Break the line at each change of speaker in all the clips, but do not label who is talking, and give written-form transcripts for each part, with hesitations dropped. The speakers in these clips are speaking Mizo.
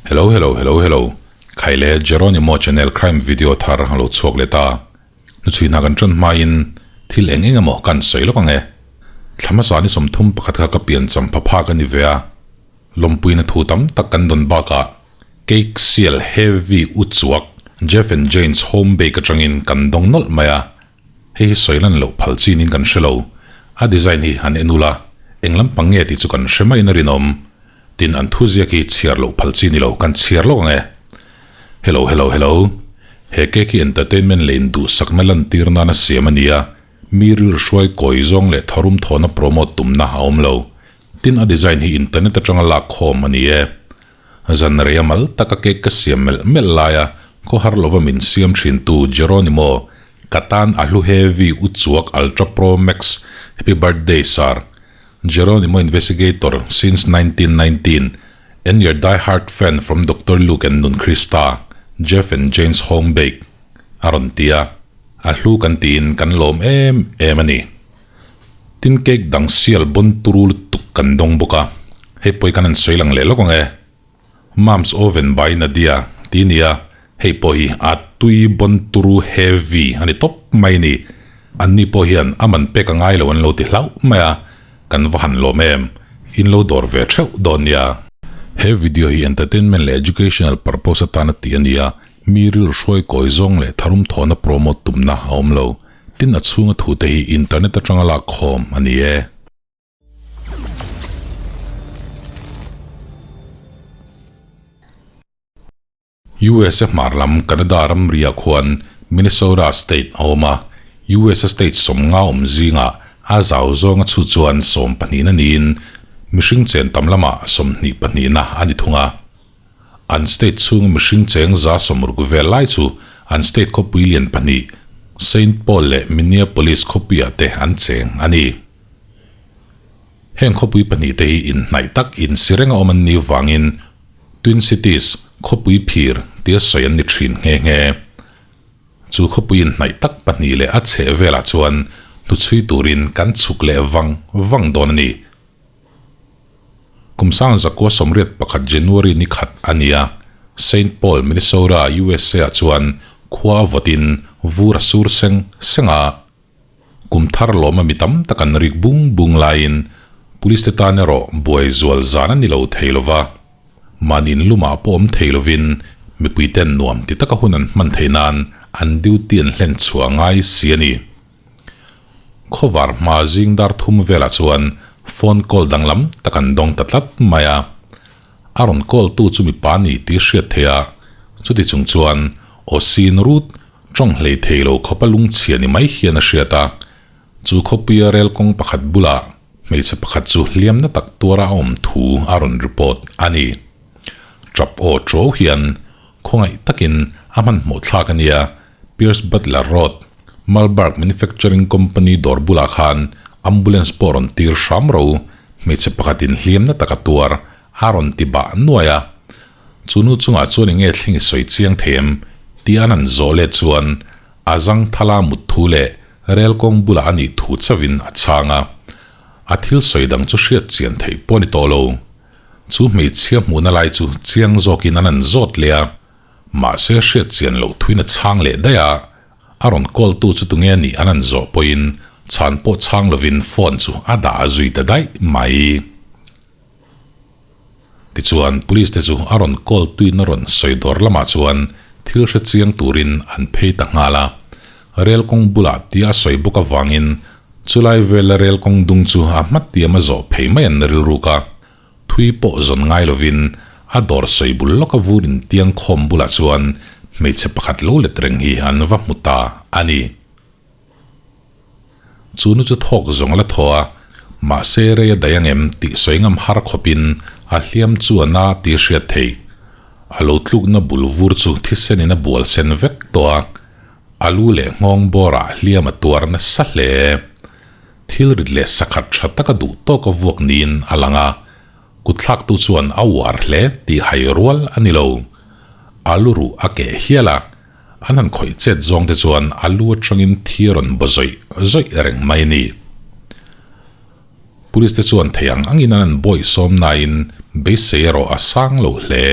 Hello hello hello hello Khai le Jeronimo channel crime video thar a lo chhuak leh ta. Hnuchhui hna kan tan hmain thil eng eng emaw kan sawi lawk ang e. Thla hmasa ni 31 kha ka pian champha phak a ni ve a. Lawmpuina thu tam tak kan dawn bakah cake sial heavy u chuak Jeff and Jane's home bake atangin kan dawng nawlh mai a. Hei hi sawi lan loh phal chinin kan hre lo. A design hi an en ula, eng lampang nge tih chu kan hre maiin a rinawm. Tin, an thuziak hi chhiar loh phal chi ni lo, kan chhiar lawk ang e. Hello hello hello. He cake hi entertainment leh induhsakna lantir nana siam a ni a, mi rilru hruai kawi zawng leh tharum thawhna promote tumna a awm lo. Tin, a design hi internet atanga lak khawm a ni e. Zan rei a mal taka cake ka siam melh melh laia khawhar lova min siam thintu Jeronimo, ka tan a hlu heavy uchuak Ultra Pro Max Happy Birthday Sir Jeronimo Investigator since 1919 and your die hard fan from Doctor Luke and Nun Krista, Jeff and Jane's Home Bake a rawn ti a, a hlu kan tiin kan lawm em em a ni. Tin cake dang sial bon turu lutuk kan dawng bawk a, hei pawh hi kan han sawi lang leh lawk ang e. Mom's Oven by Nadia ti nia, hei pawh hi a tui bon turu heavy a ni tawp mai a ni. Anni pawh hian a man pek a ngai lo an lo ti hlauh mai a, kan va han lawm em, in lo dawr ve theuh dawn nia. He video hi entertainment leh educational purpose atana tih a ni a, mi rilru hruai kawi zawng leh tharum thawhna promote tumna a awm lo. Tin a chhunga thute hi internet atanga lak khawm a ni e. USA hmar lam Canada ramria khuan Minnesota state a awm a, USA state 50 awm zingah a zau zawnga chhu chuan 12na niin mihring chen tam lamah 22na a ni thung a. An state chhunga mihring cheng 60 vel lai chu an state khawpui lian pahnih Saint Paul leh Minneapolis khawpuiah te an cheng a ni. Heng khawpui pahnih te hi inhnaih tak insi renga awm an ni vangin Twin Cities khawpui phir tia sawi an ni thin nghe nghe. Chu khawpui inhnaih tak pahnih leh a chheh velah chuan hnuchhui turin kan chhuk leh vang vang dawn a ni. Kum sang 1981 January ni khat a ni a, Saint Paul, Minnesota, USA ah chuan khua a vawtin vur a sur seng seng a. Kum thar lawma mi tam tak an rik bung bung laiin police te tan erawh buai zual zan a ni lo thei lo va. Mahni in lumah pawh awm thei lovin mipui ten nuam ti taka hun an hman theih nan an duty an hlen chhuah ngai si a ni. Khawvar hma zing dar thum velah chuan phone call danglam tak an dawng ta tlat mai a. A rawn call tu chu mipa ni tih hriat theih a, chuti chung chuan aw sin rut tawng hlei thei lo khawpa lungchhia ni mai hian a hriat a. Chu khawpuia rel kawng pakhat bulah hmeichhe pakhat chu hliamna tak tuara a awm thu a rawn report a ni. Tap aw ṭuau hian khawngaih takin a hmanhmawh thlak a nia. Pierce Butler Road, Malberg Manufacturing Company dawr bulah khan ambulance pawh rawn tir hram ro, hmeichhe pakhatin hliamna taka tuar a rawn ti bah nuai a. Chu nu chungah chuan eng nge thleng i sawi chiang thei em? tih an han zawh let chuan a zang thala mut thu leh rel kawng bulah a nih thu chauhin a chhang a. A thil sawi dang chu hriat chian theih pawh a ni tawh lo. Chu hmeichhia hmuhna lai chu chiang zawkin an han zawt leh a. Mahse hriat chian loh thuin a chhang leh daih a, a rawn call tu chu tunge nih an han zawh pawhin chhan pawh chhang lovin phone chu a dah zui ta daih mai. Tichuan police te chu a rawn call tuin a rawn sawi dawr lamah chuan thil hre chiang turin an phei ta nghal a, rel kawng bulah tia a sawi bawk avangin chulai vela rel kawng dung chu a hma tiam a zawh phei mai an rilruk a. Thui pawh zawn ngai lovin a dawr sawi bul lawka vur intiang khawm bulah chuan hmeichhe pakhat lo let reng hi an va hmu ta a ni. Chu nu chu thawk zawng a la thaw a, mahse rei a daih ang em tih sawi ngam har khawpin a hliam chu a na tih hriat theih. A lo tlukna bul vur chu thisenin a bual sen vek tawh a, a lu leh nghawng bawrah hliam a tuar nasa hle. Thil rit leh sakhat tha taka duh tawka vuak niin a lang a, kutthlaktu chuan a uar hle tih hai rual a ni lo. A lu ruh a keh hial a, an han khawih chet zawng te chuan a lu atangin thi a rawn baw zawih zawih reng mai a ni. Police te chuan thei ang angin an han bawihsawm nain beisei erawh a sang lo hle.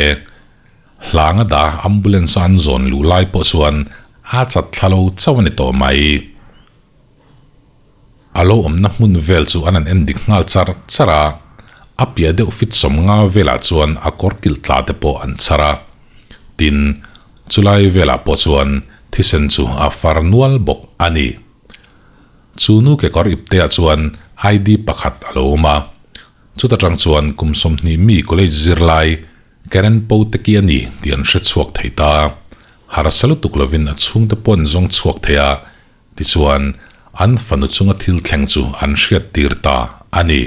Hlanga dah ambulance a an zawn luh lai pawh chuan a chat thla lo chauh a ni tawh mai. A lo awmna hmun vel chu an han en dik nghal char char a, a piah deuh fit 50 velah chuan a kawr kilh tla te pawh an chhar a. Tin, chulai velah pawh chuan thisen chu a far nual bawk a ni. Chu nu kekawr ipteah chuan ID pakhat a lo awm a. Chuta tang chuan kum 20 mi college zirlai Karen Poteki a ni tih an hre chhuak thei ta. Harsa lutuk lovin a chhungte pawh an zawng chhuak thei a, Tichuan, an fanu chunga thil thleng chu an hriat tir ta a ni.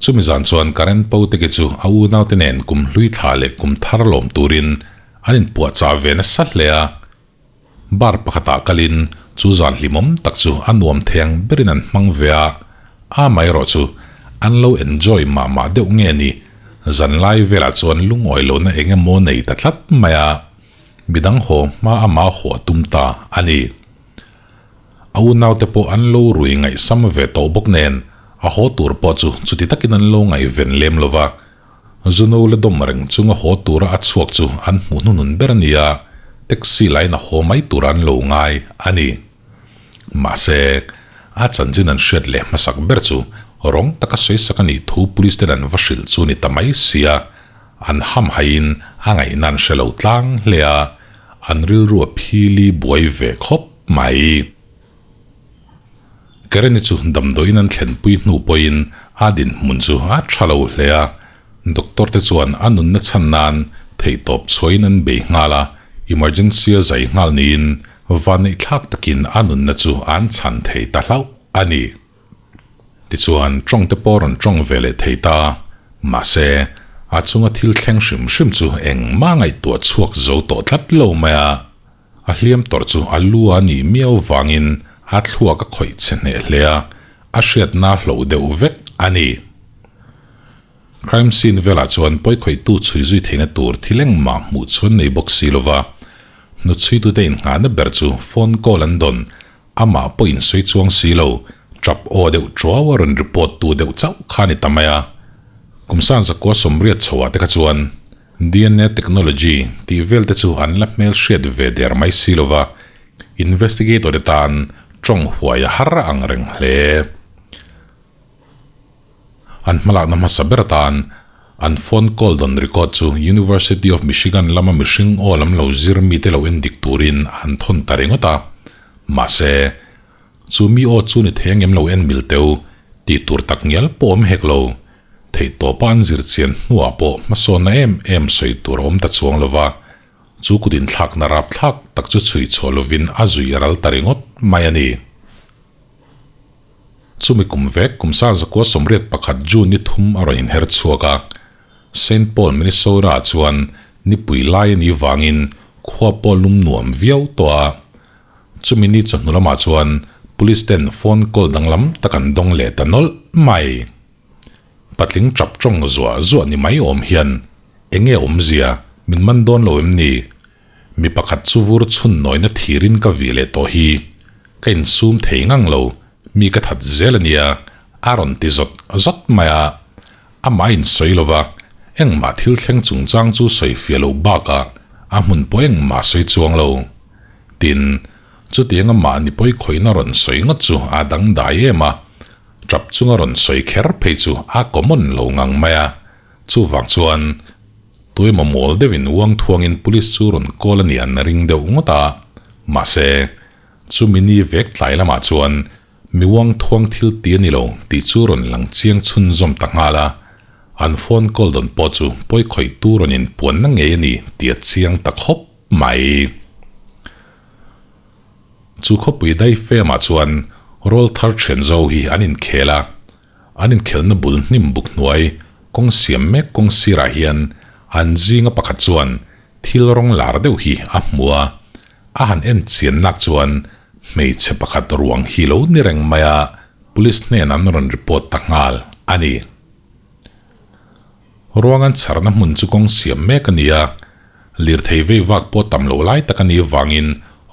Chumi zan chuan Karen Poteki chu a unaute nen kum hlui thla leh kum thar lawm turin an inpuahchah ve nasa hle a. Bar pakhatah kalin chu zan hlimawm tak chu a nuam thei ang berin an hmang ve a, amaherawh chu an lo enjoy mah mah deuh nge ni, zanlai velah chuan lungawi lohna eng emaw nei ta tlat mai a. Midang haw hma ama haw a tum ta a ni. A unaute pawh an lo rui ngaihsam ve tawh bawk nen a haw tur pawh chu chuti takin an lo ngaihven lem lo va. Zuno la dawm reng chunga haw tura a chhuak chu an hmuh hnunun ber a ni a, taxi lain a haw mai tura an lo ngai a ni. Mahse, a chanchin an hriat leh hmasak ber chu rawng taka sawisak a nih thu police ten an va hrilh chu ni ta mai sia. An hamhaiin a ngaihna an hre lo tlang hle a, an rilru a phili buai ve khawp mai. Karen-i chu damdawiin an thlenpui hnu pawhin a dinhmun chu a tha lo hle a, doctor te chuan a nunna chhan nan theihtawp chhuahin an bei nghal a, emergency a zai nghal niin vanneihthlak takin a nunna chu an chhan thei ta hlauh a ni. Tichuan, tawng te pawh rawn tawng ve leh thei ta. Mahse, a chunga thil thleng hrim hrim chu engmah ngaihtuah chhuak zo tawh tlat lo mai a. A hliam tawrh chu a lu a nih miau vangin a thluak a khawih che hneh hle a, a hriatna hloh deuh vek a ni. Crime scene velah chuan pawikhawihtu chhui zui theihna tur thil engmah hmuh chuan nei bawk si lova, hnuchhuitute innghahna ber chu phone call an dawn Amah pawh insawi chuang si lo, tap aw deuh tuau a rawn report tu deuh chauh kha a ni ta mai a. Kum san zakua 80 chhoah te kha chuan DNA technology tih vel te chu an la hmel hriat ve der mai si lo va, investigator te tan tawng huai a har ang reng hle. An hmalakna hmasa ber atan an phone call dawn record chu University of Michigan lama mihring aw lam lo zir mite lo en dik turin an thawn ta ringawt a. Mahse, chu mi aw chu ni thei angem lo en mil teu tih tur tak ngial pawh awm hek lo. Theihtawpa an zir chian hnuah pawh hmasawnna em em sawi tur a awm ta chuang lo va, chu kut inthlakna rapthlak tak chu chhui chhuah lovin a zui ral ta ringawt mai a ni. Chumi kum vek, kum 1981 June ni thum a rawn inher chhuak a. Saint Paul, Minnesota-ah chuan nipui lai a nih vangin khua pawh lum nuam viau tawh a. Chumi ni chawhnu lamah chuan police ten phone call danglam tak an dawng leh ta nawlh mai. Patling tap tawng zuah zuah ni mai awm hian, Enge awmzia, min man dawn lo em ni? Mi pakhat chu vur chhun nawina thirin ka vih leh tawh hi. Ka insum thei ngang lo, mi ka that zel a nia, a rawn ti zawt zawt mai a. Amah a insawi lo va, engmah thil thleng chungchang chu sawi fiah loh bakah a hmun pawh engmah sawi chuang lo. Tin, chutianga mahni pawi khawihna rawn sawi ngawt chu a dangdai em a, tap chunga rawn sawi kher phei chu a common lo ngang mai a. Chuvang chuan. Tuemaw mawl deuhin uang thuangin police chu rawn call a ni an ring deuh ngawt a, mahse, chumi ni vek tlai lamah chuan mi uang thuang thil ti a ni lo tih chu rawn lang chiang chhunzawm ta nghal a, an phone call dawn pawh chu pawi khawih tu rawn inpuanna ngei a ni tih a chiang ta khawp mai. Chu khawpui dai femah chuan rawlthar thian zo hi an inkhel a, An inkhelhna bul hnim buk hnuai kawng siam mek kawng sirah hian an zinga pakhat chuan thil rawng lar deuh hi a hmu a, a han en chian nak chuan hmeichhe pakhat ruang hi lo ni reng mai a, police hnen an rawn report ta nghal a ni. Ruang an chharna hmun chu kawng siam mek a ni a, lirthei vei vak pawh tam lo lai tak a nih vangin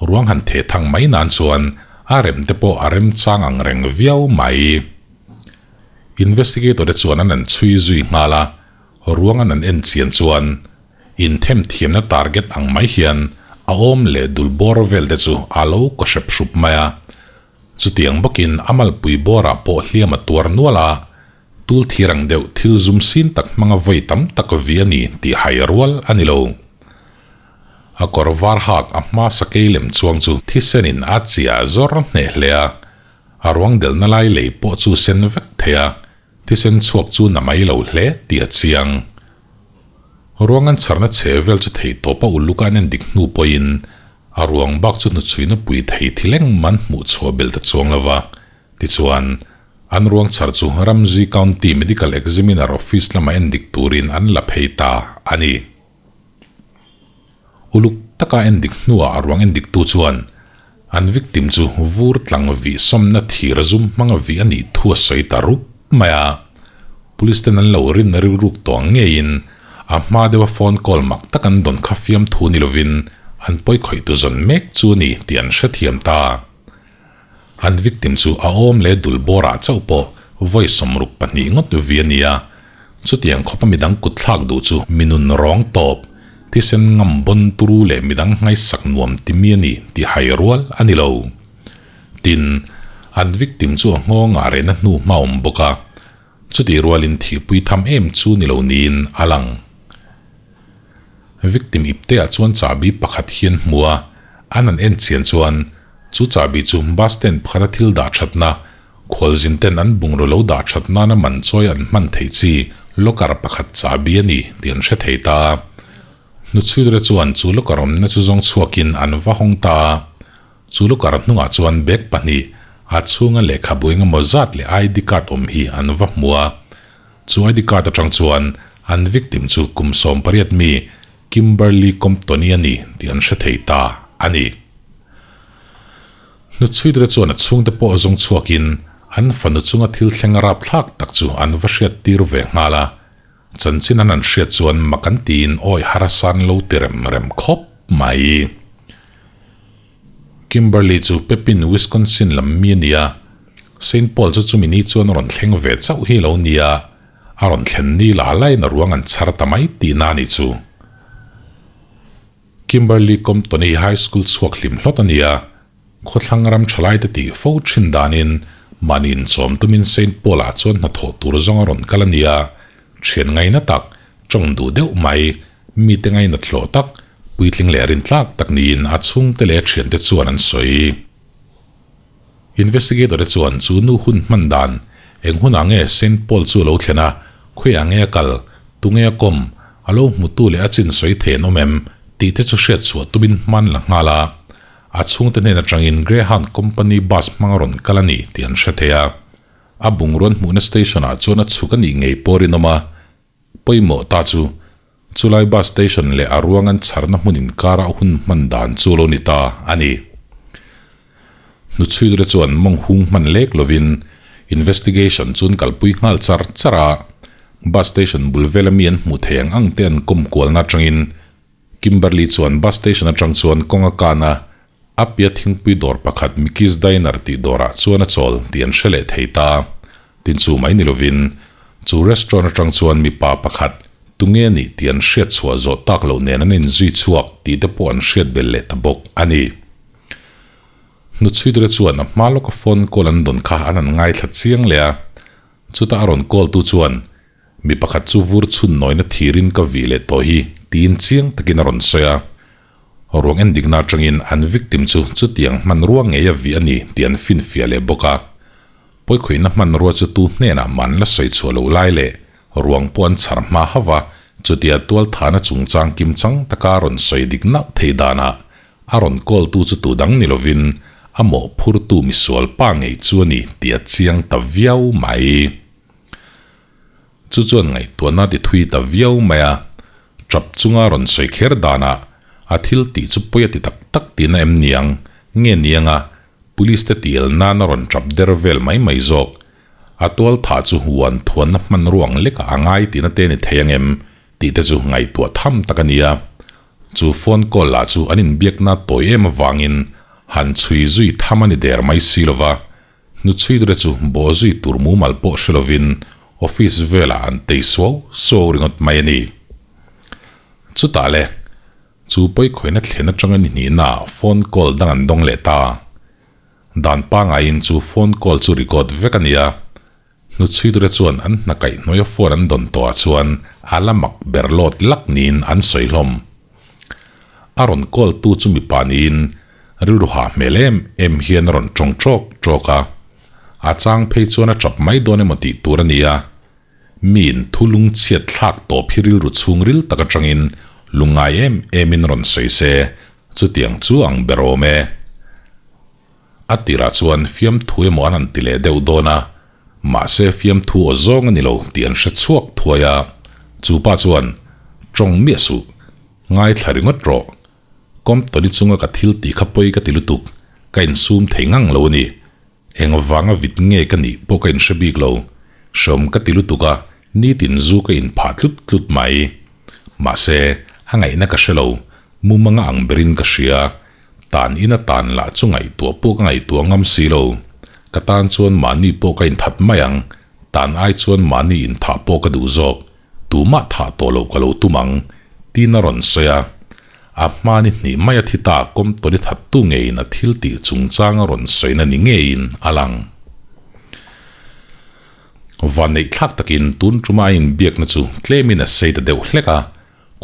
ruang han theh thang mai nan chuan a rem te pawh a remchang ang reng viau mai. Investigator te chuan an an chhui zui nghal a, ruang an an en chian chuan Inthem thiamna target ang mai hian a awm leh dul bawr vel te chu a lo kaw hrep hrup mai a. Chutiang bawkin a malpui bawrah pawh hliam a tuar nual a, tul thir ang deuh thil zum sin tak hmanga vawi tam tak vi a ni tih hai rual a ni lo. A kawr var hak a hma sakei lem chuang chu thisenin a chia zawr hneh hle a, a ruang delhna lai lei pawh chu sen vek thei a, thisen chhuak chu na mai lo hle tih a chiang. Ruang an chharna chhe vel chu thei tawpa uluk a an en dik hnu pawhin a ruang bak chu hnuchhuina pui thei thil engmah an hmuh chhuah belh ta chuang lo va. Tichuan, an ruang chhar chu Ramsey County Medical Examiner Office lama en dik turin an la phei ta a ni. Uluk taka en dik hnuah a ruang en diktu chuan an victim chu vur tlang vih sawmna thir zum hmanga vih a nih thu a sawi ta rup mai a. Police ten an lo rin rilruk tawh ang ngeiin a hma deuha phone call mak tak an dawn kha fiam thu ni lovin an pawi khawih tu zawn mek chu a ni tih an hrethiam ta. An victim chu a awm leh dul bawrah chauh pawh vawi 62 ngawt vi a ni a, chutiang khawpa midang kut thlak duh chu mi nun rawng tawp, thisen ngam bawn turu leh midang nghaisak nuam ti mi a ni tih hai rual a ni lo. Tin, an victim chu a nghawngah rehna hnu hma awm bawk a, chutih rualin thihpui tham em chu ni lo niin a lang. Victim ipteah chuan chahbi pakhat hi an hmu a, an an en chian chuan chu chahbi chu bus stand pakhata thil dah thatna, khualzin ten an bungraw lo dah that nana man chawi an hman theih chi locker pakhat chahbi a ni tih an hre thei ta a. Hnuchhuidawra chuan chu locker awmna chu zawng chhuakin an va hawng ta a. Chu locker hnungah chuan bag pahnih, a chhunga lehkhabu engemaw zat leh ID card awm hi an va hmu a. Chu ID card atang chuan an victim chu kum 18 mi Kimberly Compton-i a ni tih an hre thei ta a ni. Hnuchhuidawra chuan a chhungte pawh zawng chhuakin an fanu chunga thil thleng rapthlak tak chu an va hriat tir ve nghal a. Chanchin an an hriat chuan mak an tiin awi harasan lo ti rem rem khawp mai. Kimberly chu Pepin, Wisconsin lam mi a ni a. Saint Paul chu chumi ni chuan a rawn thleng ve chauh hi lo ni a, a rawn thlen ni la laiin a ruang an chhar ta mai tihna a nih chu. Kimberly Compton hi high school chhuak hlim hlawt a ni a, khawthlang ram thalaite tih fo thin danin mahni inchawm tumin Saint Paul-ah chuan hnathawh tur zawng a rawn kal a ni a, thian ngaina tak, tawng duh deuh mai, mite ngainat hlawh tak, puitling leh rintlak tak niin a chhungte leh a thiante chuan an sawi. Investigator te chuan chu nu hun hman dan, eng hunah nge Saint Paul chu a lo thlen a, khawiah nge a kal, tunge a kawm, a lo hmutu leh a chin sawi thei an awm em? tih te chu hriat chhuah tumin hman la nghal a. A chhungte hnen atangin Greyhound company bus hmang a rawn kal a ni tih an hre thei a. A bungrawn hmuhna station ah chuan a chhuk a nih ngei pawh rinawm a. Pawimawh ta chu, chulai bus station leh a ruang an chharna hmun inkara hun hman dan chu lo ni ta a ni. Hnuchhuidawra chuan mawng hung hman lek lovin investigation chu an kalpui nghal char char a, bus station bul vela mi an hmuh theih ang ang te an kawm kualna atangin Kimberly chuan bus station atang chuan kawng a kan a, a pia thingpui dawr pakhat Mickey's Diner tih dawrah chuan a chawl tih an hre leh thei ta. Tin chu mai ni lovin, chu restaurant atang chuan mipa pakhat tunge a nih tih an hriat chhuah zawh tak loh nen an inzui chhuak tih te pawh an hriat belh leh ta bawk a ni. Hnuchhuidawra chuan a hma lawka phone call an dawn kha an han ngaithla chiang leh a, chutah a rawn call tu chuan mi pakhat chu vur chhun nawina thirin ka vih leh tawh hi tiin chiang takin a rawn sawi a. Ruang en dikna atangin an victim chu chutiang hmanrua ngei a vih a ni tih an finfiah leh bawk a. Pawikhawihna hmanrua chu tu hnenah mah an la sawi chhuah loh lai leh ruang pawh an chhar hma hauh a, chutia tualthana chungchang kimchang taka a rawn sawi dik nauh thei danah a rawn call tu chu tu dang ni lovin a mawhphurtu misual pa ngei chu a ni tih a chiang ta viau mai. Chu chuan ngaihtuahna ti thui ta viau mai a, tap chunga rawn sawi kher danah a thil tih chu pawi a ti tak tak tihna em niang nge nianga Police te tial nan a rawn tap der vel mai mai zawk. A tual thah chu huan thuanna hmanrua ang lekah a ngai tihna te ni thei ang em tih te chu ngaihtuah tham tak a ni a. Chu phone call lah chu an inbiakna tawi em avangin han chhui zui tham a ni der mai si lova. Hnuchhuidawra chu bawh zui tur mumal pawh hre lovin office velah an tei suau suau ringawt mai a ni. Chutah le, chu pawikhawihna thlen atanga ni hnihnaah phone call dang an dawng leh ta. Dan pangaiin chu phone call chu record vek a ni a. Hnuchhuiture chuan an hna kaih hnuaia phone an dawn tawhah chuan a la mak ber lawt lak niin an sawi hlawm. A rawn call tu chu mipa niin rilru hah hmel em em hian a rawn tawng tawk tawk a. A chang phei chuan a tap mai dawn emaw tih tur a ni a. Miin thu lungchhiat thlak tawp hi rilru chhungril tak atangin lungngai em emin rawn sawi se, chutiang chu ang ber awm e. A tirah chuan fiamthu emaw an han ti leh deuh dawn a, mahse fiamthu aw zawng a ni lo tih an hre chhuak thuai a, chu pa chuan, Tawng miah suh, ngaithla ringawt rawh. Compton-i chunga ka thil tih kha pawi ka ti lutuk, ka insum thei ngang lo a ni. Eng vanga vit nge ka nih pawh ka inhre bik lo. Hreawm ka ti lutuk a, nitin zu ka inphah tlut tlut mai. Mahse, a ngaihna ka hre lo, mumanga ang berin ka hria. Tan in a tan lah chu ngaihtuah pawh ka ngaihtuah ngam si lo. Ka tan chuan mahni pawh ka inthat mai ang, tan ai chuan mahni inthah pawh ka duh zawk. Tumah thah tawh loh ka lo tum ang, tiin a rawn sawi a. A hma ni hnih mai a thi ta Compton i thattu ngeiin a thil tih chungchang a rawn sawina ni ngeiin a lang. Vanneih thlak takin tun tuma a inbiakna chu tlemin a sei ta deuh hlek a,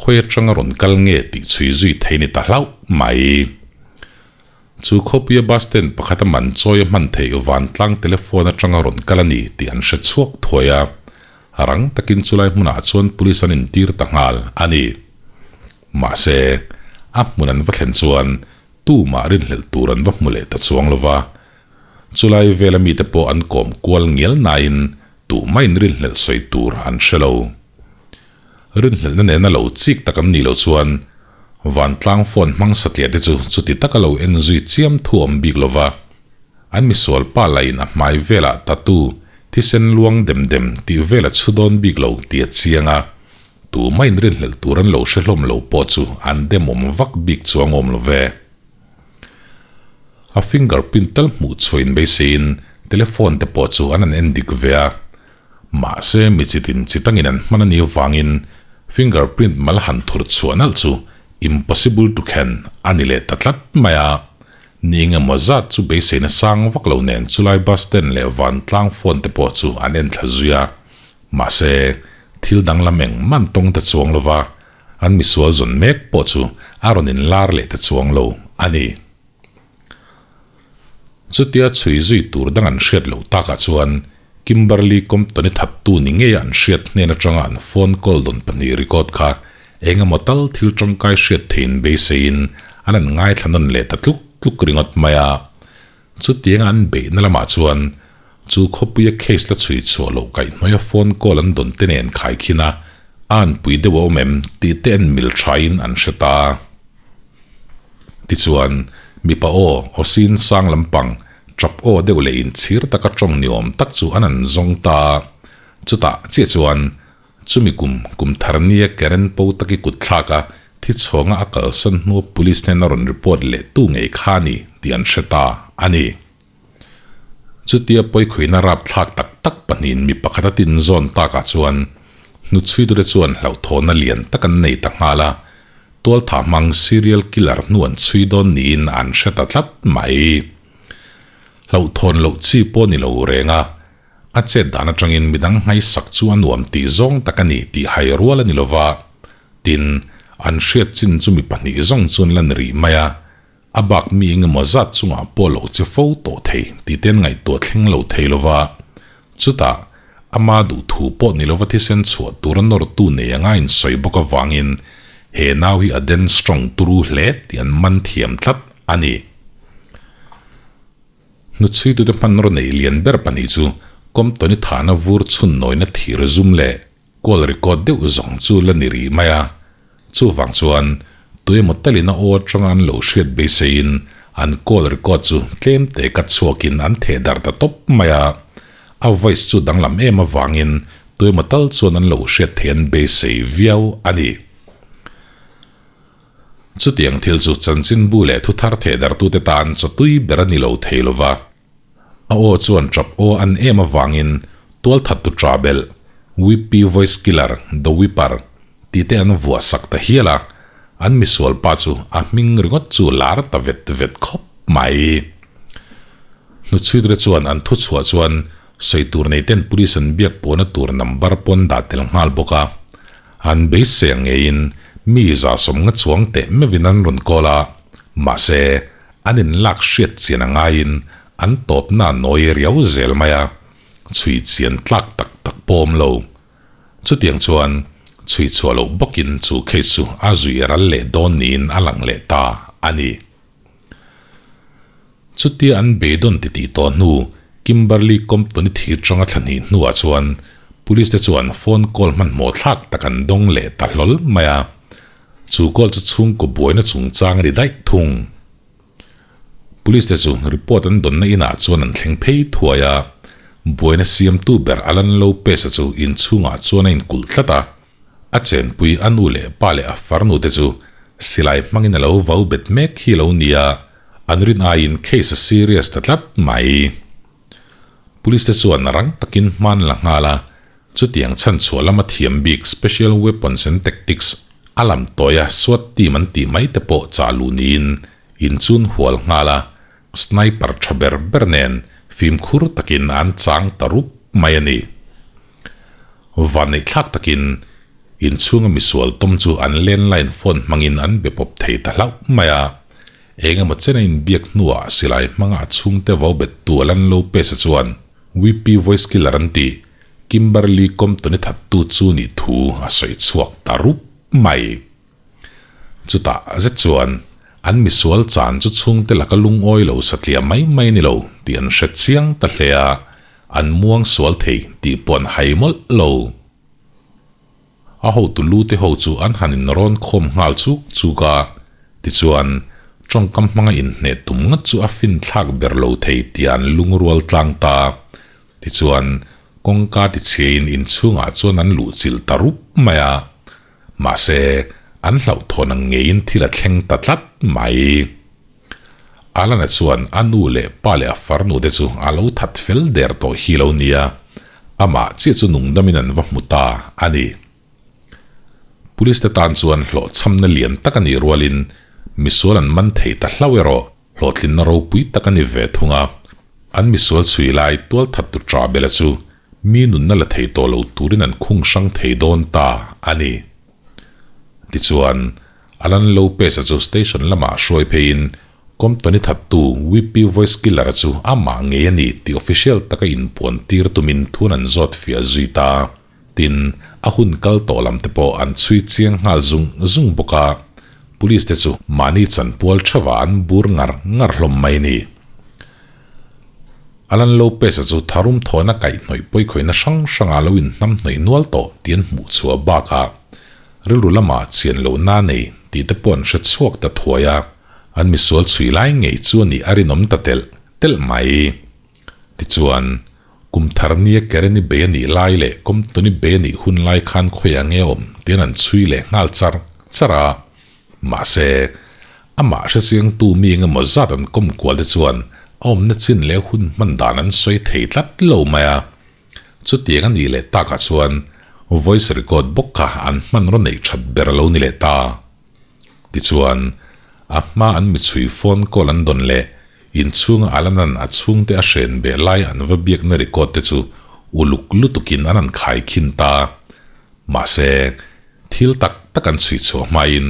khawi atanga rawn kal nge tih chhui zui thei ni ta hlauh mai. Chu khawpuia bus stand pakhat a man chawi a hman theih vantlang telephone atanga rawn kal a ni tih an hre chhuak thuai a, rang takin chulai hmunah chuan police an intir ta nghal a ni. Mahse, a hmun an va thlen chuan tumah rinhlelh tur an va hmu leh ta chuang lo va. Chulai vela mite pawh an kawm kual ngial nain tumah in rinhlelh sawi tur an hre lo. Rinhlelhna nena lo chik tak an nih loh chuan vantlang phone hmang satliah te chu chuti taka lo en zui chiam thu awm bik lo va. An misual pa lahin a hmai velah tattoo, thisen luang dem dem tih vel a chhu dawn bik lo tih a chiang a. Tumah in rinhlelh tur an lo hre hlawm lo pawh chu an demawm vak bik chuang awm lo ve. A finger print tal hmuh chhuah in beiseiin telephone te pawh chu an han en dik ve a. Mahse mi chitin chi tangin an hman a nih avangin finger print mal han thur chhuah nalh chu impossible to khen a ni leh ta tlat mai a. Ni engemaw zat chu beiseina sang vak lo nen chulai bus stand leh vantlang phone te pawh chu an en thla zui a. Mahse, thil danglam eng man tawng ta chuang lova, an misual zawn mek pawh chu a rawn inlar leh ta chuang lo a ni. Chutia chhui zui tur dang an hriat loh takah chuan Kimberly Compton-i thattu ni ngeia an hriat hnen atanga an phone call dawn pahnih record kha engemaw tal thil tangkai hriat theiin beiseiin an han ngaithla nawn leh ta tluk tluk ringawt mai a. Chutianga an beihna lamah chuan chu khawpuia case la chhui chhuah loh kaihhnuaia phone call an dawn te nen khaikhin a, a anpui deuh a awm em tih te en mil thain an hre ta. Tichuan, mipa aw, aw sin sang lampang, tap aw deuh leh inchhir taka tawng ni awm tak chu an an zawng ta. Chutah chiah chuan Chumi kum, kum thar nia Karen po taki kut thlak a, thi chhawnga a kalsan hnua police hnena rawn report leh tu ngei kha a ni tih an hre ta a ni. Chutia pawikhuina rapthlak tak tak pahnihin mi pakhat a tinzawn takah chuan hnuchhuitute chuan hlauhthawhna lian tak an nei ta nghal a, tualthah hmang serial killer hnu an chhui dawn niin an hre ta tlat mai. Hlauhthawn loh chi pawh ni lo reng a, A chet dan atangin midang nghaisak chu a nuam tih zawng tak a ni tih hai rual a ni lova, tin, an hriat chin chu mi pahnih zawng chuan la ni rih mai a, a bak mi engemaw zat chungah pawh lo che fo tawh thei tih te an ngaihtuah thleng lo thei lova, chutah, ama duhthu pawh ni lova thisen chhuah tura nawrtu nei anga insawi bawk avangin he nau hi a den strong turu hle tih an man thiam tlat a ni. Hnuchhuitute hmanraw neih lian ber pahnih chu Compton-i thahna vur chhun nawina thir zum leh kawl record deuh zawng chu la ni rih mai a. Chuvang chuan tuemaw talin a aw atanga an lo hriat beiseiin an kawl record chu tlem te kat chhuakin an theh darh ta tawp mai a. A voice chu danglam em avangin tuemaw tal chuan an lo hriat theih an beisei viau a ni. Chutiang thil chu chanchinbu leh thuthar thehdarhtute tan chawtui ber a ni lo thei lo va. A aw chuan tap aw an em avangin tualthattu tra belh, Whippy Voice Killer, The Whipper, tih te an vuah sak ta hial a, an misual pa chu a hming ringawt chu lar ta vet vet khawp mai. Hnuchhuiture chuan an thu chhuah chuan sawi tur nei ten police an biak pawhna tur number pawn dah tel nghal bawk a. An beisei ang ngeiin mi 150 chuang teh meuhin an rawn call a, mahse an inlak hriat chian a ngaiin an tawpna a nawi riau zel mai a, chhui chian tlak tak tak pawh awm lo. Chutiang chuan chhui chhuah loh bawkin chu case chu a zui ral leh dawn niin a lang leh ta a ni. Chutia an beidawn titih tawh hnu Kimberly Compton-i thir tanga thla hnih hnuah chuan Police te chuan phone call hmanhmawh thlak tak an dawng leh ta hlawl mai a. Chu call chu chhungkaw buaina chungchang a ni daih thung. Police te chu report an dawnna inah chuan an thleng phei thuai a, buaina siamtu ber Alan Lopez-a chu inchhungah chuan a inkulh tlat a. A chenpui a nu leh pa leh a farnu te chu silai hmangin a lo vau bet mek hi lo nia, an rin aiin case a serious ta tlat mai. Police te chuan rang takin hman la nghal a, chutiang chhan chhuah lama thiam bik Special Weapons and Tactics a lam tawia SWAT team an tih mai te pawh chah luh niin inchun hual nghal a, sniper tha ber ber nen fimkhur takin an chang ta rup mai a ni. Vanneih thlak takin inchhunga misual tawm chu an landline phone hmangin an be pawp thei ta hlauh mai a, eng emaw chena inbiak hnuah silai hmanga a chhungte vau bettu Alan Lopez-a chuan WP Voice Killer an tih Kimberly Compton-i thattu chu nih thu a sawi chhuak ta rup mai. Chutah zet chuan an misual chan chu chhungte laka lungawi lo satliah mai mai ni lo tih an hre chiang ta hle a, an muang sual thei tih pawh an hai mawlh lo. A hotu lu te ho chu an han inrawn khawm nghal chuk chuk a, tichuan tawngkam hmanga inhneh tum ngat chu a fin thlak ber lo thei tih an lungrual tlang ta. Tichuan kawngka tichhiain inchhungah chuan an luhchilh ta rup mai a. Mahse, an hlauhthawn ang ngeiin thil a thleng ta tlat mai. Alana chuan a nu leh pa leh a farnu te chu a lo that fel der tawh hi lo nia, amah chiah chu nungdamin an va hmu ta a ni. Police te tan chuan hlawhchhamna lian tak a nih rualin misual an man thei ta hlauh erawh hlawhtlinna ropui tak a ni ve thung a. An misual chhui lai tualthattu Trabela chu Mi nunna la thei tawh lo turin an khung hrang thei dawn ta a ni. Tichuan, Alan Lopez-a chu station lamah hruai pheiin Compton-i thattu Whippy Voice Killer-a chu amah ngei a ni tih official taka inpuan tir tumin thun an zawt fiah zui ta. Tin, a hun kal tawh lam te pawh an chhui chiang nghal zung zung bawk a, police te chu mahni chanpual theuhah an bur ngar ngar hlawm mai a ni. Alan Lopez-a chu tharum thawhna kaihhnawih pawikhawihna hrang hrangah lo inhnam hnawih nual tawh tih an hmuh chhuah bakah rilru lamah chian lohna a nei tih te pawh an hre chhuak ta thuai a, an misual chhui lai ngei chu a nih a rinawm ta telh telh mai. Tichuan, kum thar nia Karen-i bei a nih lai leh Compton-i bei a nih hun lai khan khawiah nge awm tiin an chhui leh nghal char char a. Mahse, amah hrechiangtu mi engemaw zat an kawm kual te chuan a awmna chin leh hun hman dan an sawi thei tlat lo mai a. Chutiang a nih leh takah chuan voice record bawk kha an hmanraw neih that ber a lo ni leh ta. Tichuan, a hma an michhui phone call an dawn leh inchhunga Alanan a chhungte a hren beh lai an va biakna record te chu uluk lutukin an han khaikhin ta. Mahse, thil tak tak an chhui chhuah hmain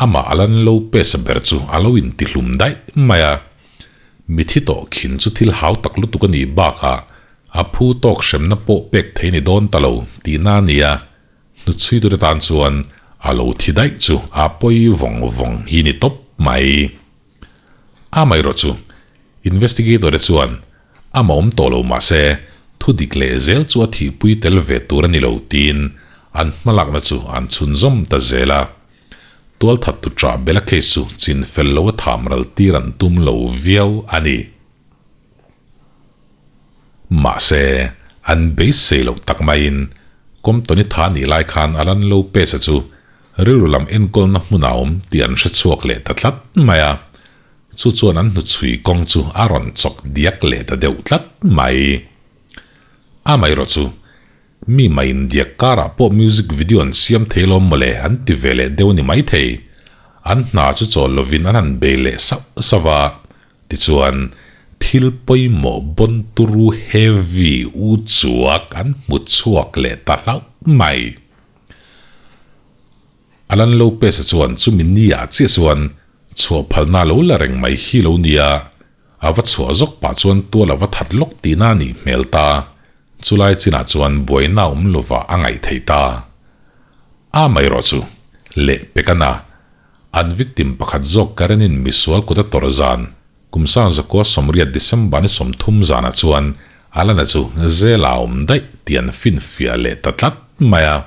amah Alan Lopez-a ber chu a lo intihlum daih mai a. Mithi tawh khin chu thil hau tak lutuk a nih bakah a phu tawk hremna pawh pek thei ni dawn ta lo tihna a ni a, hnuchhui tute tan chuan a lo thi daih chu a pawi vawng vawng hi ni tawp mai. Amaherawh chu, investigator te chuan amah awm tawh lo mah se, thu dik leh zel chu a thihpui tel ve tur a ni lo tiin an hmalakna chu an chhunzawm ta zel a. Tualthattu ṭah bela case chu chin fel lo a tham ral tir an tum lo viau a ni. Mahse, an beisei loh tak maiin Compton-i tha nih lai khan Alan Lopez-a chu Rilru lam enkawlna hmun a awm tih an hre chhuak leh ta tlat mai a, chu chuan an hnuchhui kawng chu a rawn chawk diak leh ta deuh tlat mai. Amaherawh chu, Mi mah indiak karah pawh music video an siam thei lawm mawle an ti ve leh deuh a ni maithei. An hna chu chawl lovin an han bei leh sauh sauh a. Tichuan, thil pawimawh bawn turu heavy u chuak an hmu chhuak leh ta hlauh mai. Alan Lopez-a chuan chumi ni-ah chiah chuan chhuah phalna lo la reng mai hi lo nia, a va chhuah zawk pah chuan tual a va that lawk tihna a nih hmel ta. Chulai chinah chuan buaina awm lova a ngaih theih ta. A amaherawh chu, leh pekana an victim pakhat zawk Karen-in misual kut a tawrh zan, kum sang zakua 80 December ni 30 zanah chuan Alana chu zela a awm daih tih an finfiah leh ta tlat mai a.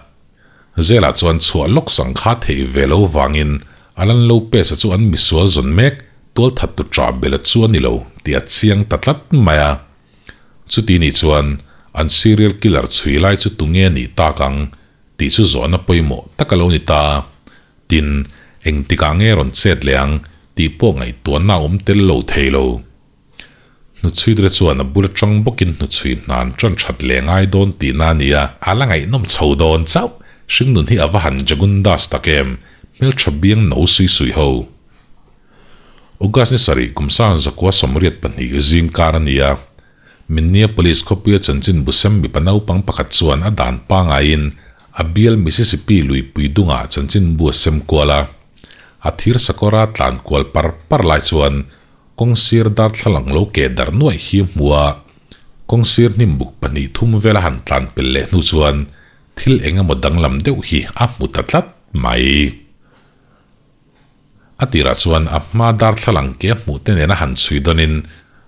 Zela chuan chhuah lawk sang kha theih ve lo vangin Alan Lopez-a chu an misual zawn mek tualthattu ṭah bela chu a ni lo tih a chiang ta tlat mai a. Chuti nih chuan an serial killer chhui lai chu tunge a nih tak ang tih chu zawhna pawimawh tak a lo ni ta. Tin, engtikah nge rawn chet leh ang tih pawh ngaihtuahna a awm tel lo thei lo. Hnuchhuitre chuan a bul atang bawkin hnuchhui hna an tan that leh ngai dawn tihna a ni a. A la ngaihnawm chho dawn chauh. Hringnun hi a va han Jagundas tak em? Hmeltha biang no sui sui ho. August ni sarih kum sang zakua 82 zing kar a ni a. Minneapolis khawpuia chanchin busem mipa naupang pakhat chuan a dan pangaiin a bial Mississippi luipui dungah chanchinbu a sem kual a. A thir sakawra tlan kual par par lai chuan Kawng sir darthlalang lo keh darh nuaih hi hmu a, kawng sir hnim buk pahnih thum vela han tlan pel leh hnu chuan thil eng emaw danglam deuh hi a hmu ta tlat mai. A tirah chuan a hma darthlalang ke a hmuh te nena han chhui dawnin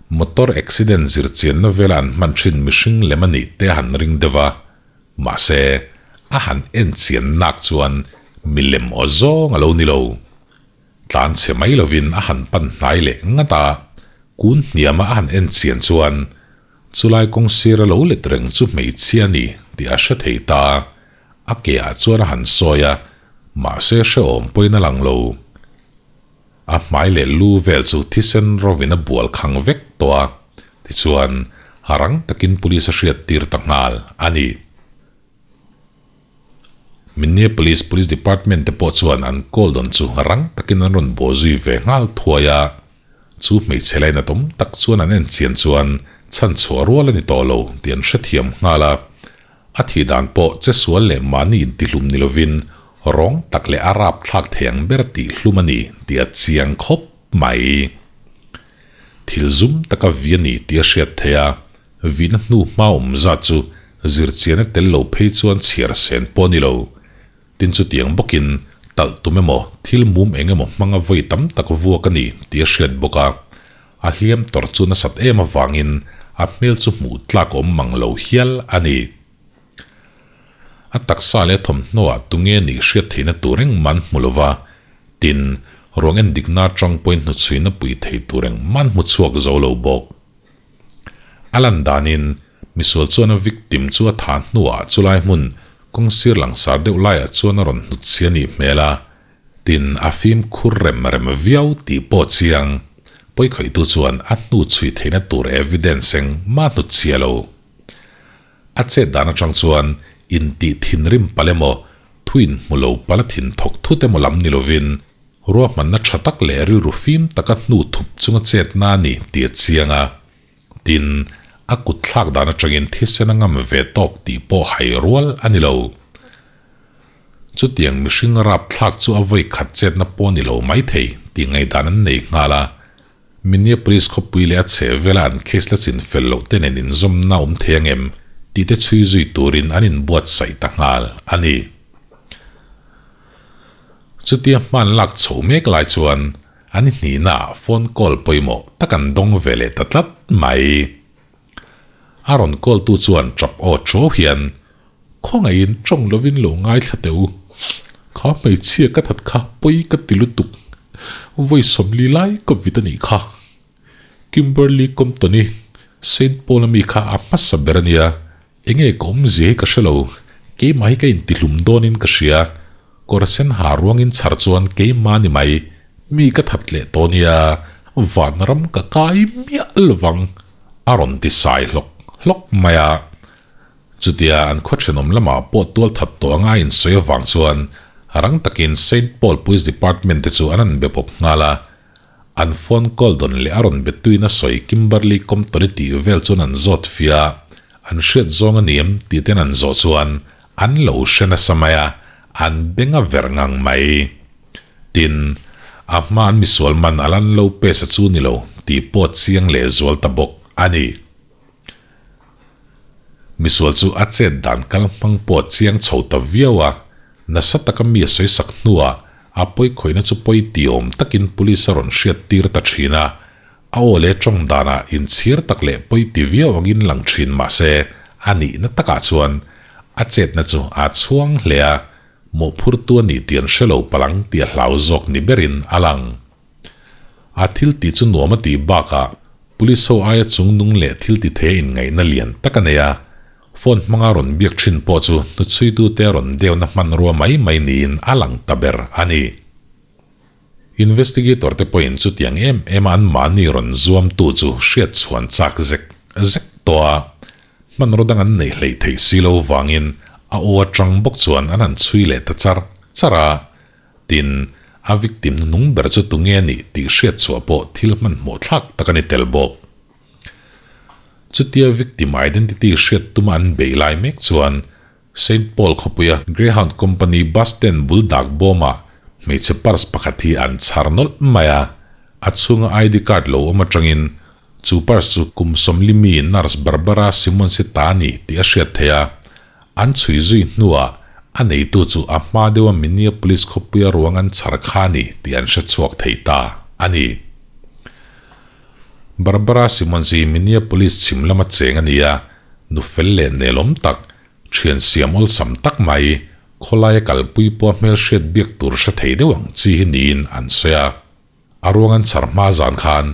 motor accident zir chianna vela an hman thin mihring lem a nih te a han ring deuh a, mahse a han en chian nak chuan milem aw zawng a lo ni lo. Tlan chhe mai lovin a han pan hnai leh ngat a, kun hniama a han en chian chuan chulai kawng sir a lo let reng chu hmeichhia a ni tih a hre thei ta. A ke ah chuan a han sawi a, mahse hrehawm pawhin a lang lo. A hmai leh lu vel chu thisen rovin a bual khang vek tawh a, tichuan rang takin police a hriat tir ta nghal a ni. Minneapolis Police Department te pawh chuan an call dawn chu rang takin an rawn bawh zui ve nghal thuai a, chu hmeichhe lainat awm tak chuan an en chian chuan chhan chhuah rual a ni tawh lo tih an hrethiam nghal a. A thih dan pawh che sual leh mahni intihlum ni lovin rawng tak leh a rap thlak thei ang ber tihhlum a ni tih a chiang khawp mai. Thil zum taka vi a ni tih a hriat theih a, Vihna hnu hma awm zat chu zirchiana tel lo phei chuan chhiar sen pawh a ni lo. Tin chutiang bawkin talh tum emaw thil mum eng emaw hmanga vawi tam tak vuak a ni tih a hriat bawk a. A hliam tawrh chu nasat em avangin a hmel chu hmuh tlak awm mang lo hial a ni. A taksa leh a thawmhnaw-ah tunge nih hriat theihna tur engmah an hmu lo va, tin, ruang endikna atang pawhin hnuchhuina pui thei tur engmah an hmu chhuak zo lo bawk. A lan danin, misual chuan a victim chu a thah hnuah chulai hmun kawng sir langsar deuh laiah chuan a rawn hnut si a nih hmel a, tin a fimkhur rem rem viau tih pawh chiang. Pawikhawihtu chuan a hnu chhui theihna tur evidence engmah hnut chhia lo. A chet dan atang chuan intih thinrim palh emaw, thuin hmu lo palh a thin thawk thut emaw lam ni lovin, Ruahmanna tha tak leh rilru fim taka hnu thup chunga chetna a ni tih a chiang a. Tin, a kut thlak dan atangin thisen a ngam ve tawk tih pawh hai rual a ni lo. Chutiang mihring rap thlak chu a vawi khat chetna pawh a ni lo maithei tih ngaihdan an nei nghal a. Minneapolis khawpui leh a chheh vela an case la chin fel loh te nen inzawmna awm thei angem tih te chhui zui turin an inbuatsaih ta nghal a ni. Chutia hman lak chho mek lai chuan an hnihna ah phone call pawimawh tak an dawng ve leh ta tlat mai. A rawn call tu chuan tap aw thuau hian, Khawngaihin tawng lovin lo ngaithla teh u. Kha hmeichhia ka that kha pawi ka ti lutuk. Vawi 40 lai ka vit a nih kha. Kimberly Compton-i Saint Paul-a mi kha a hmasa ber a nia, enge ka awmzia hi ka hre lo, keimah hi ka intihlum dawnin ka hria, kawr sen ha ruangin chhar chuan keimah ni mai, mi ka that leh tawh nia, vanram ka kai miah lovang, a rawn ti sai hlawk hlawk mai a. Chutia an khaw thenawm lamah pawh tual that tawh anga a insawi avang chuan rang takin Saint Paul Police Department te chu an han be pawp nghal a. An phone call dawn leh a rawn be tuin a sawi Kimberly Compton-i tih vel chuan an zawt fia a, an hriat zawng a ni em tih ten an zawh chuan an lo hre nasa mai a, an beng a ver ngang mai. Tin, a hma an misual man Alan Lopez-a chu ni lo tih pawh chiang leh zual ta bawk a ni. Misual chu a chet dan kal hmang pawh chiang chho ta viau a, nasa taka mi a sawisak hnuah a pawikhawihna chu pawi ti awm takin police a rawn hriat tir ta thin a, a aw leh tawng danah inchhir tak leh pawi ti viau angin lang thin mah se a nihna takah chuan a chetna chu a chhuang hle a, mawhphurtu a nih tih an hre lo palang tih a hlau zawk ni berin a lang. A thil tih chu nuam a tih bakah Police ho aia chung nung leh thil ti thei a inngaihna lian tak a nei a, phone hmanga rawn biak thin pawh chu hnuchhuitute a rawn deuhna hmanrua mai mai niin a lang ta ber a ni. Investigator te pawhin chutiang em em a anmahni rawn zuamtu chu hriat chhuan chak zek zek tawh a, hmanraw dang an neih hleih theih si lo vangin a aw atang bawk chuan an han chhui leh ta char char a. Tin, a victim hnung ber chu tunge a nih tih hriat chhuah pawh thil hmanhmawh thlak tak a ni tel bawk. Chutia victim identity hriat tuma an beih lai mek chuan Saint Paul khawpuia Greyhound Company bus stand bul dak bawmah hmeichhe purse pakhat hi an chhar nawlh mai a, a chhunga ID card lo awm atangin chu purse chu kum sawmli mi nurse Barbara Simmons-i ta a ni tih a hriat theih a. An chhui zui hnuah a neitu chu a hma deuha Minneapolis khawpuia ruang an chhar kha a ni tih an hre chhuak thei ta a ni. Barbara Simmons hi Minneapolis chhim lama cheng a ni a, nu fel leh nelawm tak, thian siam awlsam tak mai, khawlaia kalpui pawha hmelhriat biak tur hre thei deuh ang chi hi niin an sawi a. A ruang an chhar hma zan khan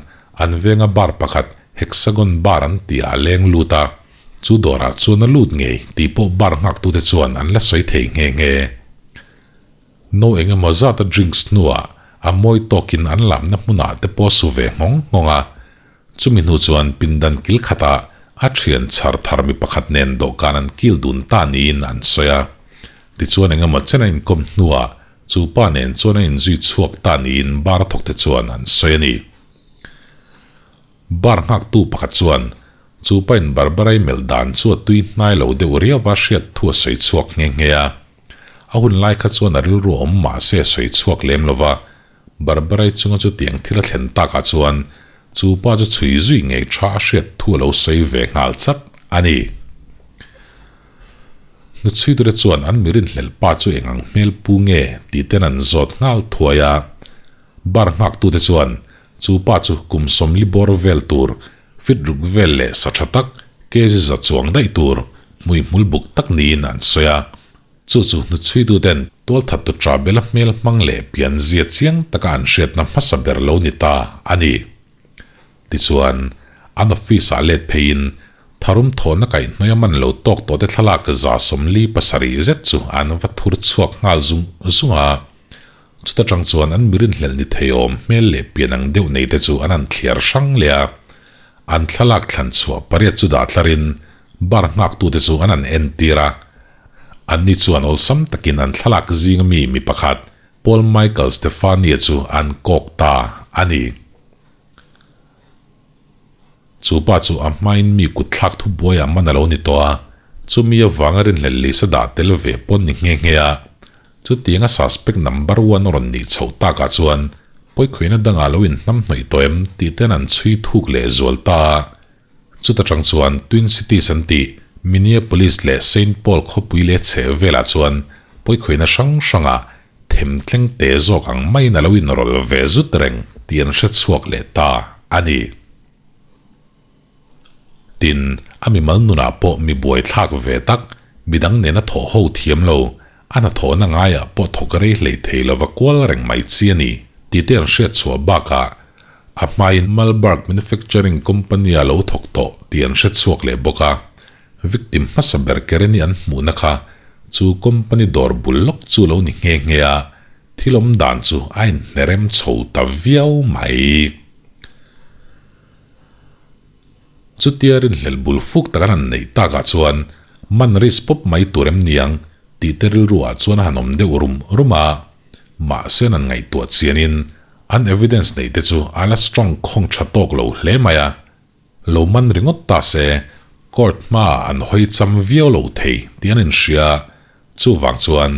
an venga bar pakhat Hexagon Bar an tih ah a leng lut a, chu dawrah chuan a lut ngei tih pawh bar nghaktute chuan an la sawi thei nghe nghe. No eng emaw zata drinks hnuah a mawi tawkin an lamna hmunah te pawh su ve nghawng nghawng a, chumi hnu chuan pindan kil khatah a thian chhar thar mi pakhat nen dawhkan an kil dun ta niin an sawi a. Tichuan eng emaw chen a inkawm hnuah Chu pa nen chuan a inzui chhuak ta niin bar thawkte chuan an sawi a ni. Bar nghaktu pakhat chuan chu pain Barbarai melh dan chu a tui hnai lo deuh riauva hriat thu a sawi chhuak nghe nghe a. A hun lai kha chuan a rilru awm mah se a sawi chhuak lem lo va, Barbarai chunga chutiang thil a thlen takah chuan chu pa chu chhui zui ngei tha a hriat thu a lo sawi ve nghal chat a ni. Hnuchhuiture chuan an mirinhlelh pa chu eng ang hmel pu nge tih ten an zawt nghal thuai a. Bar nghaktute chuan chu pa chu kum sawmli bawr vel tur, fit ruk vel leh sa tha tak, kg za chuang daih tur, hmuihmul buk tak niin an sawi a. Chu chu hnuchhuituten tualthattu tha bela hmel hmang leh pianzia chiang taka an hriatna hmasa ber lo ni ta a ni. Tichuan, an office-ah let pheiin tharum thawhna kaihhnawih a man lo tawk tawhte thlalak 47 zet chu an va thur chhuak nghal zung zung a. Chuta tang chuan an mirinhlelh ni theiawm hmel leh pian ang deuh neite chu an han thliar hrang leh a. An thlalak thlan chhuah pariat chu dah tlarin bar nghaktute chu an han entir a. Anni chuan awlsam takin an thlalak zinga mi mi pakhat Paul Michael Stefania chu an kawk ta a ni. Chu pa chu a hmain mi kut thlak thu buaiah man a lo ni tawh a, chumi avanga rinhlelh lisa dah tel ve pawn ni nghe nghe a. Chutianga suspect number one a rawn nih chhoh takah chuan pawikhuihna dangah lo inhnamhnawih tawh em tih ten an chhui thuk leh zual ta a. Chuta tang chuan Twin Cities an tih Minneapolis leh Saint Paul khawpui leh chheh velah chuan pawikhuihna hrang hrangah them tleng te zawk ang maiin a lo inrawlh ve zut reng tih an hre chhuak leh ta a ni. Tin, a mimal nunah pawh mi buaithlak ve tak, midang nena thawh ho thiam lo, a hnathawhna ngaiah pawh thawk rei hlei thei lova kual reng mai chi a ni tih te an hriat chhuah bakah a hmain Malberg Manufacturing Company-a lo thawk tawh tih an hre chhuak leh bawk a. Victim hmasa ber Karen-i an hmuhna kha chu company dawr bul lawk chu lo ni nghe nghe a, thil awm dan chu a inhnerem chho ta viau mai. Chutia rinhlelh bul fuk tak an han neih takah chuan Man risk pawp mai tur em niang tih te rilru ah chuan a han awm deuh rum rum a. Mahse an ngaihtuah chianin an evidence neih te chu a la strong khawng tha tawk lo hle mai a. Lo man ringawt ta se court hmaah an hawi cham viau lo thei tih an inhria. Chuvang chuan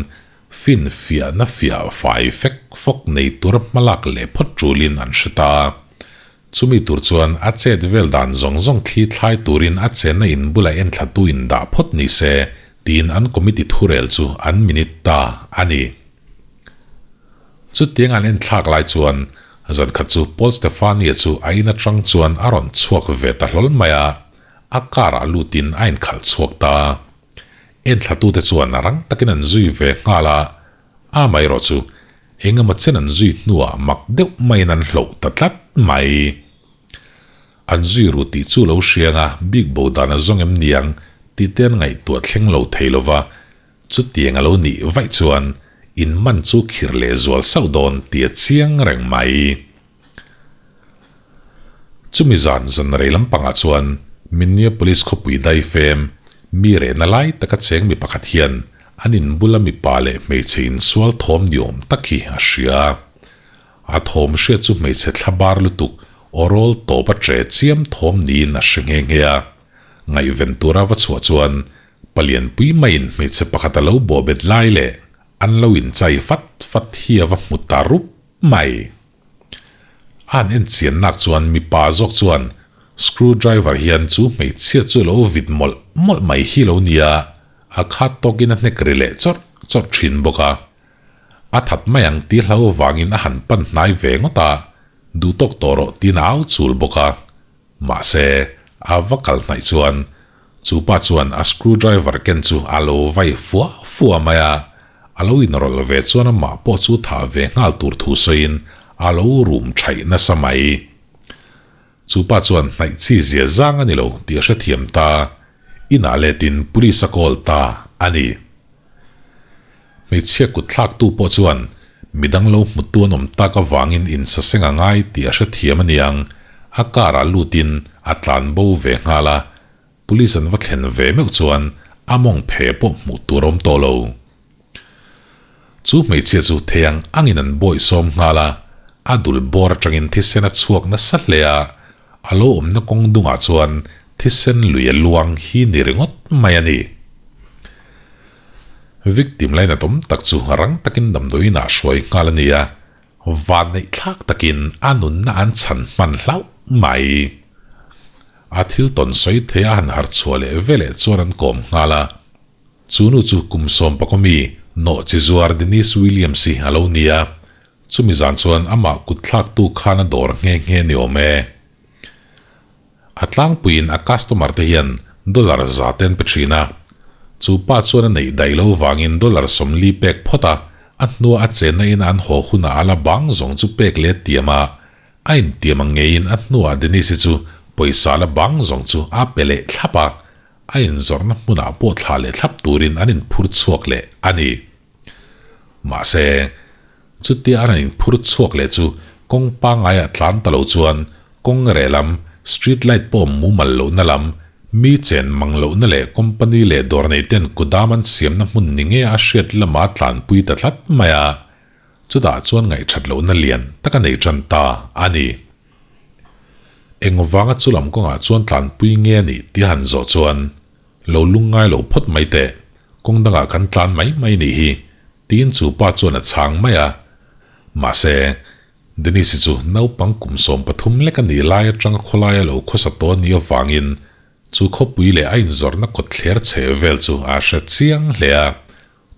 fin fiahna fiah fai fek fawk nei tura hmalak leh phawt tulin an hre ta. Chumi tur chuan a chet vel dan zawng zawng thli thlai turin a chenna in bula enthlatu in dah phawt ni se tiin an committee thurel chu an minute ta a ni. Chutiang an enthlak lai chuan zankhat chu Paul Stefania chu a in atang chuan a rawn chhuak ve ta hlawl mai a, a car ah lutin a inkhalh chhuak ta. Enthlatute chuan rang takin an zui ve nghal a, amaherawh chu engemaw chen an zui hnuah mak deuh maiin an hloh ta tlat mai. An zui ru tih chu lo hriang a, bik bo dan a zawng em niang tih te an ngaihtuah thleng lo thei lova, chutiang a lo nih vaih chuan in man chu khir leh zual sauh dawn tih a chiang reng mai. Chumi zan zan rei lampangah chuan Minneapolis khawpui daifem mi rehna lai taka cheng mi pakhat hian an inbula mipa leh hmeichhe insual thawm ni awm tak hi a hria. A thawm hriat chu hmeichhe thla bar lutuk awrawl tawp a che chiam thawm niin a hre nghe nghe a. Ngaihven tura va chhuah chuan palianpui maiin hmeichhe pakhat a lo bawhbet lai leh an lo inchai fat fat hi a va hmu ta rup mai. A han en chian nak chuan mipa zawk chuan screw driver hian chu hmeichhia chu lo vit mawlh mawlh mai hi lo nia, a khat tawkin a hnek ri leh chawrh chawrh thin bawk a. A that mai ang tih hlau vangin a han pan hnai ve ngawt a, duh tawk tawh rawh tiin a au chul bawk a. Mahse, a va kal hnaih chuan chu pa chuan a screw driver ken chu a lo vai fua fua mai a, a lo inrawlh ve chuan amah pawh chu thah ve nghal tur thu sawiin a lo rum thaih nasa mai. Chu pa chuan hnaih chi zia zang a ni lo tih a hrethiam ta, inah letin police a call ta a ni. Hmeichhia kut thlaktu pawh chuan midang lo hmutu an awm tak avangin insaseng a ngai tih a hrethiam a niang, a car ah lutin a tlan bo ve nghal a, police an va thlen ve meuh chuan a mawng phe pawh hmuh tur a awm tawh lo. Chu hmeichhia chu thei ang angin an bawih sawm nghal a, a dul bawr atangin thisen a chhuak nasa hle a, a lo awmna kawng dungah chuan thisen lui a luang hi ni ringawt mai a ni. Victim lainat awm tak chu rang takin damdawiin ah hruai nghal a ni a, vanneih thlak takin a nunna an chhan hman hlauh mai. A thil tawn sawi thei a han harh chhuah leh veleh chuan an kawm nghal a. Chu nu chu kum sawm pakawmi nawh chi zuar Denise Williams hi a lo ni a, chumi zan chuan amah kut thlaktu khan a dawr nghe nghe ni awm e. A tlangpuiin a customer te hian dollar za te an pe thin a, chu pa chuan a neih daih lo vangin dollar 40 pek phawt a, a hnua a chenna in an haw hunah a la bang zawng chu pek let tiam a, a intiam ang ngeiin a hnuah Denise-i chu pawisa la bang zawng chu a pe leh thlap a, a inzawrhna hmunah pawh thlah leh thlap turin an inphur chhuak leh a ni. Mahse, chutia an inphur chhuak leh chu kawng pangaiah tlan ta lo chuan kawng reh lam, street light pawh mumal lohna lam, mi chen mang lohna leh company leh dawr neiten kudam an siamna hmun ni nge a hriat lama tlanpui ta tlat mai a, chutah chuan ngaihthat lohna lian tak a nei tan ta a ni. Engvanga chu lam kawngah chuan tlanpui nge a nih tih a han zawh chuan, Lo lung ngai lo phawt mai teh, kawng dangah kan tlan mai mai nih hi, tiin chu pa chuan a chhang mai a. Mahse, Denise-i chu naupang kum 13 lek a nih lai atanga khawlaia lo khawsa tawh a nih avangin chu khawpui leh a inzawrhna kawt thler chheh vel chu a hre chiang hle a,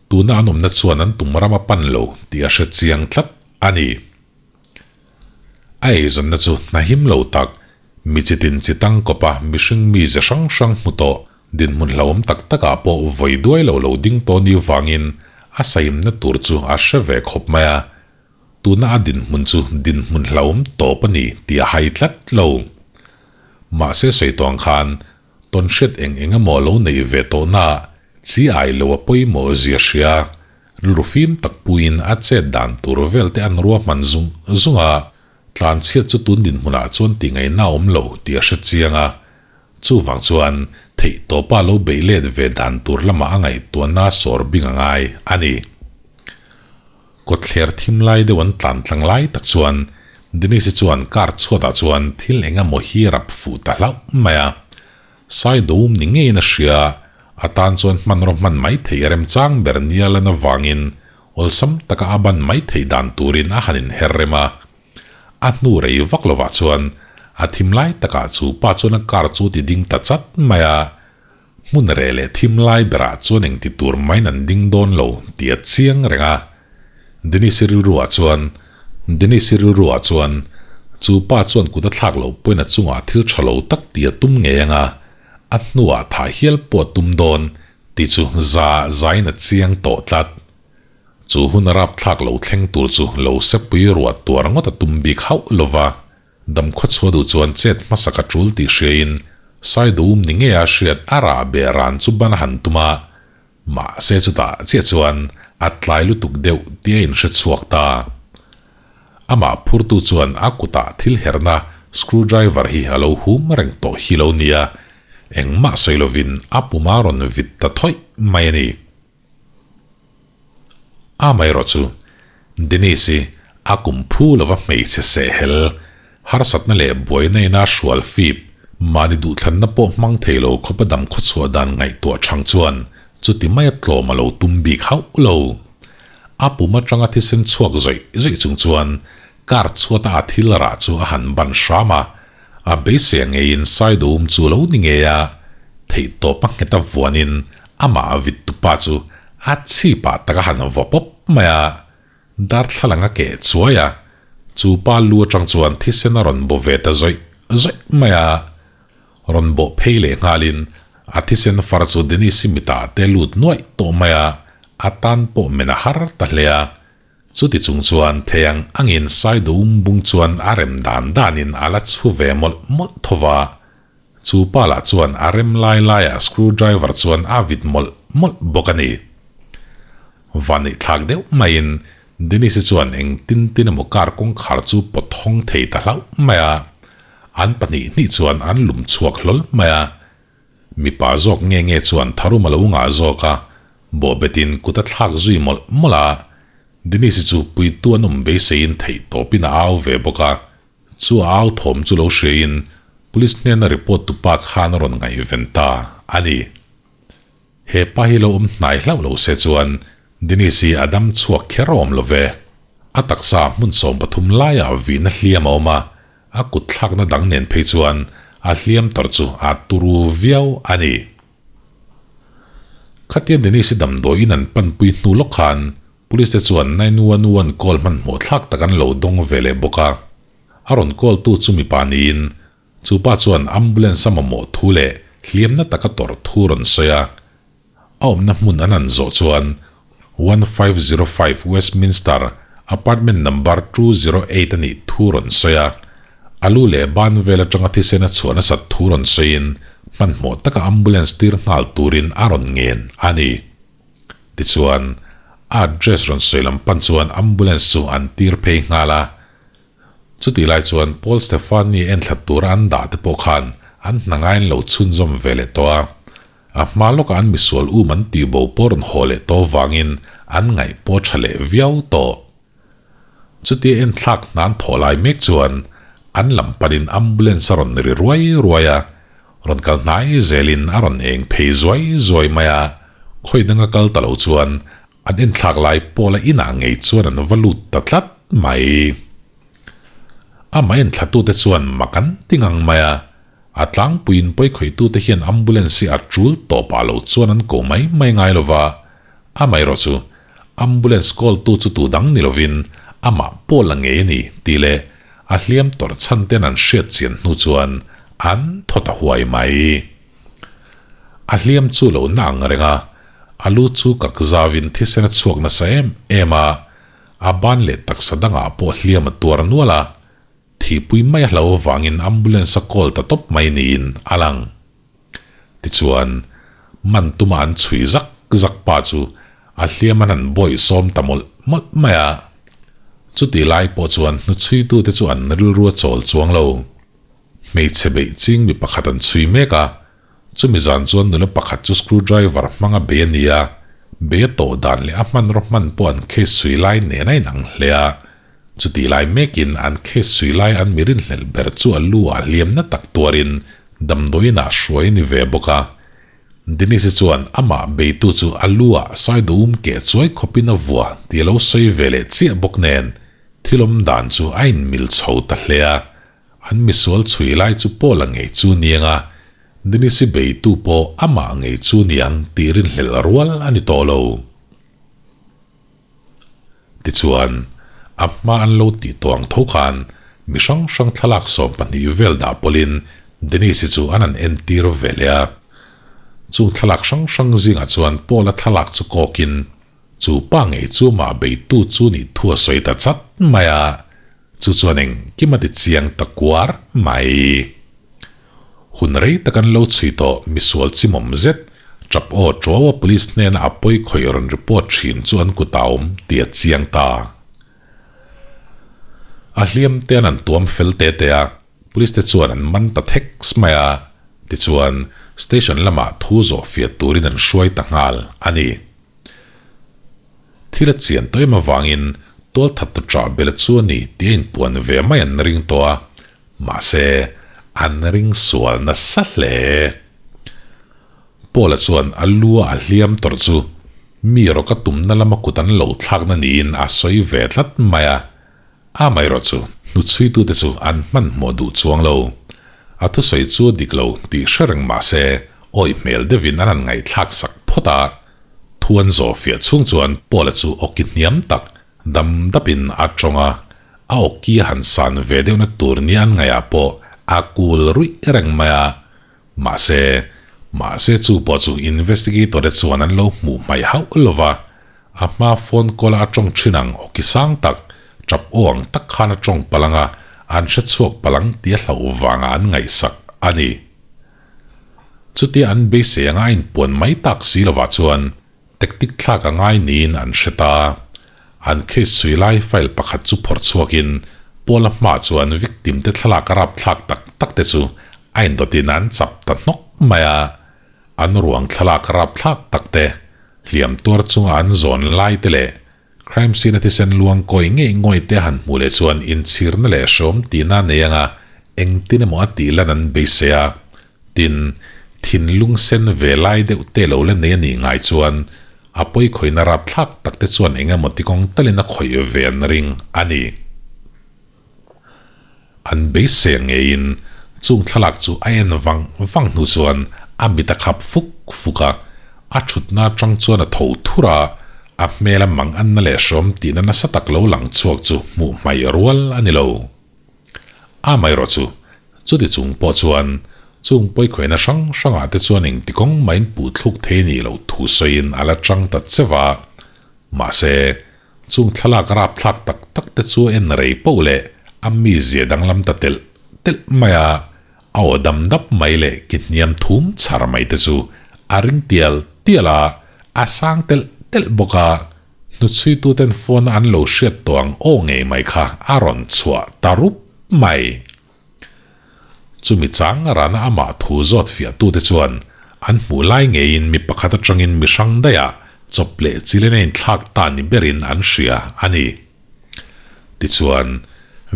tuna an awmna chuan an tum ram a pan lo tih a hre chiang tlat a ni. A eizawnna chu hna him lo tak, mi chitin chi tang kawpa mihring mize hrang hrang hmu tawh, dinhmun hlauhawm tak takah pawh vawi duai lo lo ding tawh ni vangin a saimna tur chu a hre ve khawp mai a. Tuna a dinhmun chu dinhmun hlauhawm tawp a ni tih a hai tlat lo. Mahse sawi tawh ang khan tawnhriat eng eng emaw lo neih ve tawhna chi ai lo a pawimawh zia hria. Rilru fim tak puiin a chet dan tur vel te an ruahman zung zung a, tlanchhiat chu tun dinhmunah chuan ti ngaihna a awm lo tih a hre chiang a. Chuvang chuan theih tawpa lo beih let ve dan tur lamah a ngaihtuahna sawr bing a ngai a ni. Kawtthler thim lai deuh an tlan tlang lai tak chuan Denise-i chuan car chhuatah chuan thil eng emaw hi rap fuh ta hlauh mai a. Sai dawm ni ngeiin a hria, a tan chuan hmanraw hman mai theih a remchang ber nia lan avangin awlsam taka a ban mai theih dan turin a han inher rem a. A hnu rei vak lovah chuan a thim lai takah chu pa chuan a car chu ti ding ta chat mai a, hmun reh leh thim lai berah chuan engti tur maiin an ding dawn lo tih a chiang reng a. Denise-i rilruah chuan Denise-i rilruah chuan chu pa chuan kut a thlak loh pawhin a chungah thil tha lo tak tih a tum ngei ang a, a hnuah thah hial pawh a tum dawn tih chu za zain a chiang tawh tlat. Chu hun a rapthlak lo thleng tur chu lo sepui ruah tuar ngawt a tum bik hauh lo va, damkhaw chhuah duh chuan chet hmasa ka tul tih hriain Saiduum ni ngeia hriat a rah beh ran chu ban a han tum a, mahse chutah chiah chuan a tlai lutuk deuh tih a inhre chhuak ta. Amah phurtu chuan a kutah thil herna screwdriver hi a lo hum reng tawh hi lo nia, engmah sawi lovin a puma rawn vit ta thawih mai a ni. Amaherawh chu, Denise-i a kum phu lova hmeichhe sehhel, harsatna leh buaina ina hrual fip, mahni duhthlanna pawh hmang thei lo khawpa dam khawchhuah dan ngaihtuah chang chuan chuti maia tlawm a lo tum bik hauh lo. A pum atanga thisen chhuak zawih zawih chung chuan car chhuata a thil rah chu a han ban hram a, a beisei ngeiin Saiduum chu lo ni ngei a, theihtawp a nghet a vuanin amah a vit tupa chu a chhipah tak a han vaw pawp mai a, darthlalang a keh chuai a, chu pa lu atang chuan thisen a rawn baw ve ta zawih zawih mai a, rawn bawh phei leh nghalin a thisen far chu Denise-i mitah te lut nuaih tawh mai a, a tan pawh men a har ta hle a. Chuti chung chuan theiang angin Saiduum bung chuan a rem dan danin a la chhu ve mawlh mawlh tho va. Chu pa lah chuan a rem lai laiah screw driver chuan a vit mawlh mawlh bawk a ni. Vaneih thlak deuh maiin Denise-i chuan eng tin tin emaw car kawngkhar chu pawt hawng thei ta hlauh mai a. An pahnih hnih chuan an lum chhuak hlawl mai a. Mipa zawk nge nge chuan tharum a lo ngah zawk a, bawhbetin kut a thlak zui mawlh mawlh a. Denise-i chu puitu an awm beiseiin theih tawpin a au ve bawk a. Chu a au thawm chu lo hriain Police hnena report tupa khan a rawn ngaihven ta a ni. He pa hi lo awm hnai hlauh lo se chuan Denise-i a dam chhuak kher awm lo ve. A taksa hmun 13 laiah vihna hliam a awm a, A kut thlakna dang nen phei chuan a hliam tar chu a turu viau a ni. Khatia Denise-i damdawiin an panpui hnu lawk khan Police te chuan 911 call hmanhmawh thlak tak an lo dawng ve leh bawk a. A rawn call tu chu mipa niin chu pa chuan ambulance a mamawh thu leh hliamna taka tawrh thu rawn sawi a. A awmna hmun an han zawh chuan 1505 Westminster, apartment number 208 a nih thu rawn sawi a. A lu leh ban vel atanga thisen a chhuah nasat thu rawn sawiin hmanhmawh taka ambulance tir nghal turin a rawn ngen a ni. Tichuan, a address rawn sawi lam pan chuan ambulance chu an tir phei nghal a. Chutih lai chuan Paul Stefani enthlat tura an dah te pawh khan an hna ngaiin lo chhunzawm ve leh tawh a. A hma lawkah an misual um an tih bo pawh rawn haw leh tawh vangin an ngaih pawh tha leh viau tawh. Chutia enthlak hnan thawh lai mek chuan an lam panin ambulance a rawn ri ruai ruai a, rawn kal hnai zelin a rawn eng phei zuai zuai mai a, khawi danga kal ta lo chuan an enthlak lai pawla inah ngei chuan an va lut ta tlat mai. Amah enthlatute chuan mak an ti ngang mai a, A tlangpuiin pawikhawitute hian ambulance hi a tul tawpah lo chuan an ko mai mai ngai lo va, amaherawh chu ambulance call-tu chu tu dang ni lovin amah pawh la ngei a ni tih leh a hliam tawrh chhan ten an hriat chian hnu chuan an thaw ta huai mai. A hliam chu lo na ang reng a, a lu chu kak zauvin thisen a chhuak nasa em em a, a ban leh taksa dangah pawh hliam a tuar nual a, Thihpui mai a hlo avangin ambulance a call ta tawp mai niin a lang. Tichuan, man tuma an chhui zak zak pa chu a hliam an han bawih sawm ta mawlh mawlh mai a. Chutih lai pawh chuan hnuchhuitute chu an rilru a chawl chuang lo. Hmeichhe beih ching mi pakhat an chhui mek a, chumi zan chuan nula pakhat chu screw driver hmanga bei a ni a, bei a tawh dan leh a hmanraw hman pawh an case chhui lai nen a inang hle a, chutih lai mekin an case chhui lai an mi rinhlelh ber chu a lu ah hliamna tak tuarin damdawiin ah hruai a ni ve bawk a. Denise-i chuan amah beitu chu a lu ah saiduum keh chuai khawpin a vua tih a lo sawi ve leh chiah bawk nen thil awm dan chu a inmil chho ta hle a. An misual chhui lai chu Paul-a ngei chu niang a, Denise-i beitu pawh amah ngei chu niang tih rinhlelh rual a ni tawh lo. Tichuan, a hma an lo tih tawh ang tho khan mi hrang hrang thlalak 12 vel dah pawlhin Denise-i chu an han entir ve leh a. Chung thlalak hrang hrang zingah chuan Paul-a thlalak chu kawkin chu pa ngei chu amah beitu chu nih thu a sawi ta chat mai a. Chu chuan engkim a ti chiang ta kuar mai. Hun rei tak an lo chhui tawh misual chimawm zet, tap aw tuaua police hnena a pawi khawih rawn report thin chu an kut a awm tih a chiang ta. A hliam te an an tuam fel te te a, police te chuan an man ta thek mai a, tichuan station lamah thu zawh fiah turin an hruai ta nghal a ni. Thil a chian tawh em avangin tualthat tu chah bel chu a ni tih a inpuan ve mai an ring tawh a, mahse an ring sual nasa hle. Paula chuan a lu a a hliam tawrh chu mi rawk a tumna lama kut an lo thlakna niin a sawi ve tlat mai a, Amaherawh chu hnuchhuitute chu an hmanhmawh duh chuang lo. A thusawi chu a dik lo tih hre reng mah se awih hmel deuhin an han ngaihthlak sak phawt a. Thu an zawh fiah chhung chuan Paula chu awki hniam tak dam dapin a tawng a, a awki a han san ve deuhna tur nia an ngaihah pawh a kul ruih reng mai a. Mahse, mahse chu pawh chu investigator te chuan an lo hmuh hmaih hauh lo va, a hma phone call a a tawng thin ang awki sang tak, tap aw ang tak khan a tawng palh ang a, an hre chhuak palh ang tih a hlauh vangah an ngaihsak a ni. Chutia an beisei anga a inpuan mai tak si lovah chuan tactic thlak a ngai niin an hre ta. An case chhui lai file pakhat chu phawrh chhuakin Paula hmaah chuan victim te thlalak a rapthlak tak tak te chu a indawtin an chap ta hnawk mai a. An ruang thlalak rapthlak tak te, hliam tuar chunga an zawn lai te leh crime scene a thisen luang kawi ngei ngawih te han hmuh leh chuan inchhirna leh hreawm tihna a nei anga engtin emaw a tih lan an beisei a. Tin, thinlung sen ve lai deuh te lo la nei a nih ngai chuan a pawi khawihna rapthlak tak te chuan eng emaw tikawng talin a khawih ve an ring a ni. An beisei ngeiin chung thlalak chu a en vang vang hnu chuan a mit a khap fuk fuk a, a thutna atang chuan a tho thur a, a hmel a mang anna leh hrawm tihna nasa tak lo lang chhuak chu hmuh hmaih rual a ni lo. Amaherawh chu, chuti chung pawh chuan chung pawikhawihna hrang hrangah te chuan engti kawng mahin puh thluk thei nih loh thu sawiin a la chang ta che va. Mahse, chung thlalak rapthlak tak tak te chu a en rei poh leh a mizia danglam ta telh telh mai a, a aw dam dap mai leh ki hniam thum chhar mai te chu a ring tial tial a, a sang telh telh bawk a. Hnuchhuituten phone a an lo hriat tawh ang aw ngei mai kha a rawn chhuah ta rup mai. Chumi chang a rana amah thu zawt fiahtute chuan an hmuh lai ngeiin mi pakhat atangin mi hrang daihah chawp leh chilin a inthlak ta ni berin an hria a ni. Tichuan,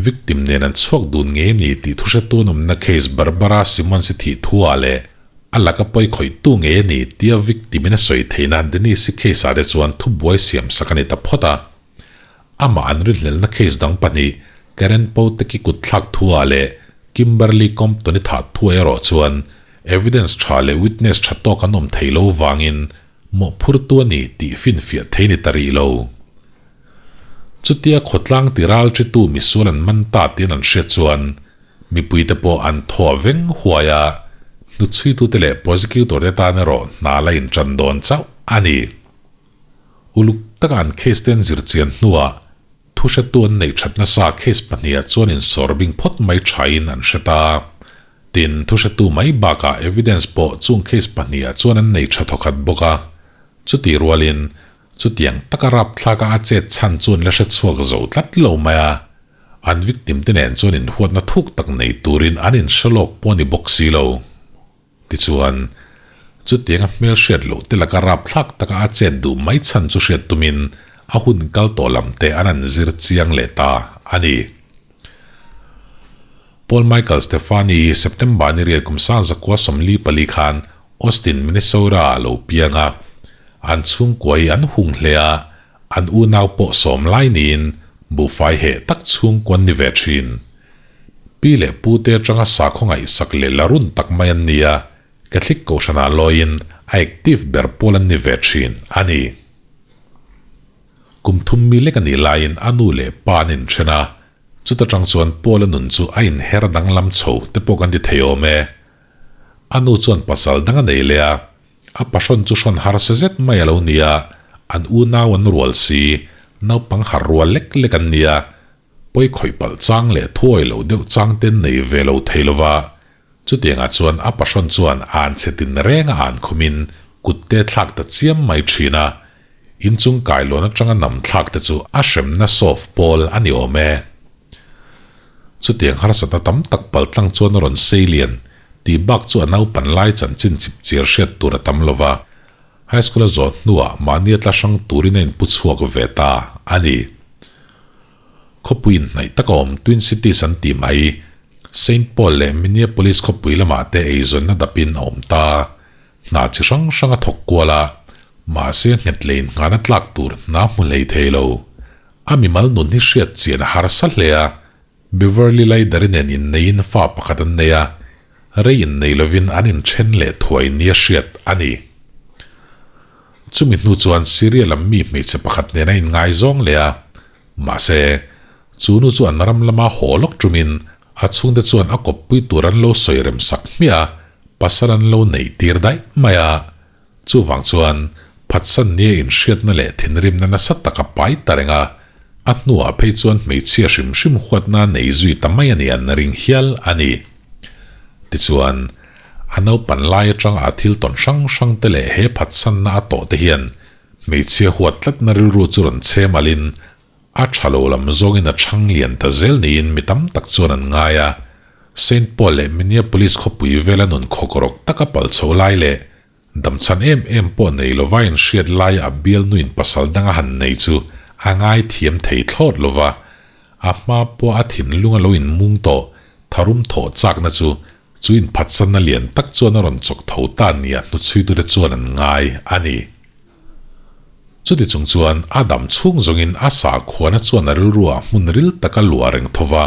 victim nen an chhuak dun ngei ni tih thuhretu an awmna case Barbara Simmons-i thih thuah leh a laka pawi khawihtu ngei a ni tia victim-in a sawi theihna Denise-i case-ah te chuan thubuai siamsak a ni ta phawt a. Amah an rinhlelhna case dang pahnih Karen Poteki kutthlak thuah leh Kimberly Compton-i thah thuah erawh chuan evidence tha leh witness tha tawk an awm thei lo vangin mawhphurtu a ni tih finfiah thei ni ta rih lo. Chutia khawtlang ti ral chitu misual an man ta tiin an hriat chuan mipuite pawh an thaw a veng huai a, hnuchhuitute leh prosecutor te tan erawh hna la intan dawn chauh a ni. Uluk taka an case te an zir chian hnuah thu hretu an neih that nasa case pahnihah chuan insawr bing phawt mai thain an hre ta. Tin, thu hretu mai bakah evidence pawh chung case pahnihah chuan an nei tha thawkhat bawk a. Chutih rualin Chutiang taka rapthlaka a chet chhan chuan la hre chhuak zo tlat lo mai a. An victim te nen chuan inhuatna thuk tak nei turin an inhre lawk pawh a ni bawk si lo. Tichuan, chutianga hmelhriat loh te laka rapthlak taka a chet duh mai chhan chu hriat tumin a hun kal tawh lam te an an zir chiang leh ta a ni. Paul Michael Stefani hi September ni riat kum sangzakua 44 khan Austin, Minnesota ah lo piang a. An chhungkua hi an hung hle a, an unau pawh sawm lai niin buhfai heh tak chhungkua an ni ve thin. Pi leh pu te atanga sakhaw ngaihsak leh la run tak mai an ni a, Catholic Kohhranah lawiin a active ber pawl an ni ve thin a ni. Kum thum mi lek a nih laiin a nu leh pa an inthen a, chuta tang chuan Paula nun chu a inher danglam chho te pawh kan ti thei awm e. A nu chuan pasal dang a nei leh a, a pahrawn chu hrawn harsa zet mai a lo ni a, an unau an rual si, naupang har rual lek lek an ni a, pawi khawih palh chang leh thuawi lo deuh chang te nei ve lo thei lo va, chutiangah chuan a pahrawn chuan an chhe tin reng a an khumin kut te thlak ta chiam mai thin a, inchung kailawn atanga nam thlak te chu a hremna soft pawl a ni awm e. Chutiang harsatna tam tak paltlang chuan a rawn sei lian tih bak chu a naupan lai chanchin chip chiar hriat tur a tam lo va, High School a zawh hnuah mahni a tla hrang turin a inpu chhuak ve ta a ni. Khawpui inhnaih taka awm Twin Cities an tih mai, Saint Paul leh Minneapolis khawpui lamah te eizawnna dapin a awm ta. Hna chi hrang hrang a thawk kual a, mahse nghet leh innghahna tlak tur hna hmu hlei thei lo. A mimal nun hi hriat chian a harsa hle a, Beverly Leider-i nen inneiin fa pakhat an nei a, rei innei lovin an inthen leh thuai nia hriat a ni. Chumi hnu chuan Syria lam mi hmeichhe pakhat nen a inngaizawng leh a, mahse, chu nu chu an ram lama haw lawk ṭumin a chhungte chuan a kawppui tur an lo sawi rem sak hmiah a, pasal an lo neih tir daih mai a. Chuvang chuan phatsan nia inhriatna leh thinrimna nasa tak a pai ta reng a, a hnuah phei chuan hmeichhia hrim hrim huatna a nei zui ta mai a ni an ring hial a ni. Tichuan, a naupan lai atanga a thil tawn hrang hrang te leh he phatsanna a tawh te hian hmeichhia huat tlatna rilru chu rawn chhem alin a tha lo lam zawngin a chhang lian ta zel niin mi tam tak chuan an ngai a. Saint Paul leh Minneapolis khawpui vela nun khawkrawk taka pal chho lai leh Damchhan em em pawh nei lova inhriat laia a bialnuin pasal danga han nei chu a ngaithiam thei thlawt lova, a hma pawh a thinlung a lo inmung tawh tharum thawh chakna chu chu inphatsanna lian tak chuan a rawn chawk tho ta nia hnuchhuitute chuan an ngai a ni. Chuti chung chuan a dam chhung zawngin a sakhuana chuan a rilruah hmun ril taka luah reng thova,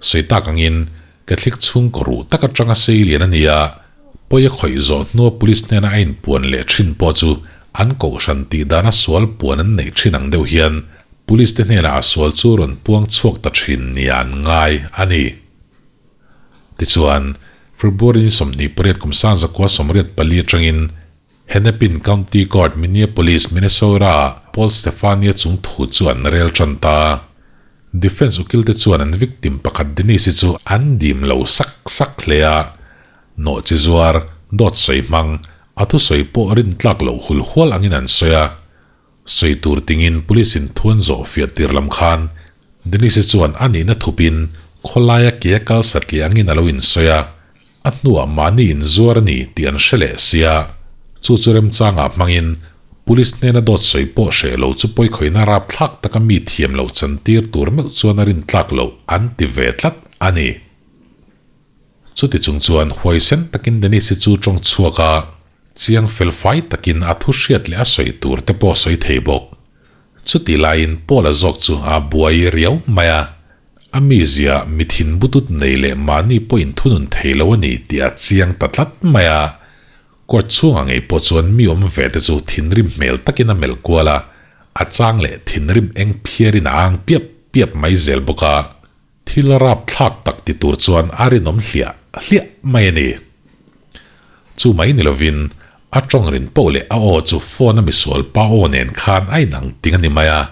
Sawi tak angin Catholic chhungkaw ruh tak atanga sei lian a ni a, pawi a khawih zawh hnua police hnena a inpuan leh thin pawh chu an kohhran tih dana sual puan an neih thin ang deuh hian police te hnenah a sual chu rawn puang chhuak ta thin nia an ngai a ni. Tichuan, February ni 28 kum 1984 atangin Hennepin County Court, Minneapolis, Minnesota-ah Paul Stefania chung thu chu an rel tan ta. Defense ukilte chuan an victim pakhat Denise-i chu an dim lo sak sak hle a. Nawh chi zuar, dawt sawi hmang, a thusawi pawh rintlak loh hul hual angin an sawi a. Sawi tur tingin police in thuan zawh fiah tir lam khan Denise-i chuan a nihna thupin khawlaia ke a kal satliah angin a lo insawi a. A hnuah mahni inzuar a ni tih an hre leh sia, chu chu remchangah hmangin Police hnena dawt sawi pawh hreh lo chu pawikhawihna rapthlak taka mi thiam loh chantir tur meuh chuan a rintlak loh an ti ve tlat a ni. Chuti chung chuan huaisen takin Denise-i chu tawng chhuak a, chiang fel fai takin a thu hriat leh a sawi tur te pawh sawi thei bawk. Chuti laiin Paul-a zawk chu a buai riau mai a, a mizia mi thin butut nei leh mahni pawh inthunun thei lo a ni tih a chiang ta tlat mai a. Court chhungah ngei pawh chuan mi awm ve te chu thinrim hmel takin a melh kual a, a chang leh thinrim eng phiarin a ang piap piap mai zel bawk a. Thil rapthlak tak ti tur chuan a rinawm hliah hliah mai a ni. Chu mai ni lovin a tawng rin poh leh a aw chu phone a misual pa aw nen khan a inang ting a ni mai a.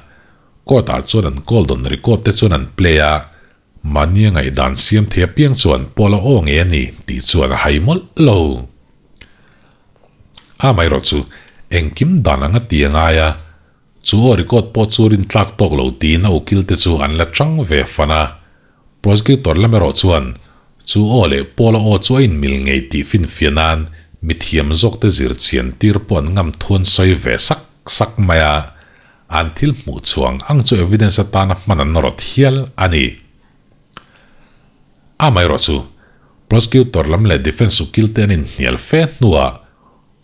Court ah chuan an call dawn record te chuan an play a, mahni a ngaihdan siam thei apiang chuan Paul a aw ngei a ni tih chuan a hai mawlh lo. Amaherawh chu engkim dan anga ti a ngai a. Chu aw record pawh chu rintlak tawk lo tiin a ukil te chu an la chang ve fan a. Prosecutor lam erawh chuan chu aw leh Paul-a aw chu a inmil ngei tih finfiah nan mithiam zawkte zir chian tir pawh an ngam thu an sawi ve sak sak mai a, an thil hmuh chhuang ang chu evidence atana hman an rawt hial a ni. Amaherawh chu, prosecutor lam leh defence ukil te an inhnial fe hnuah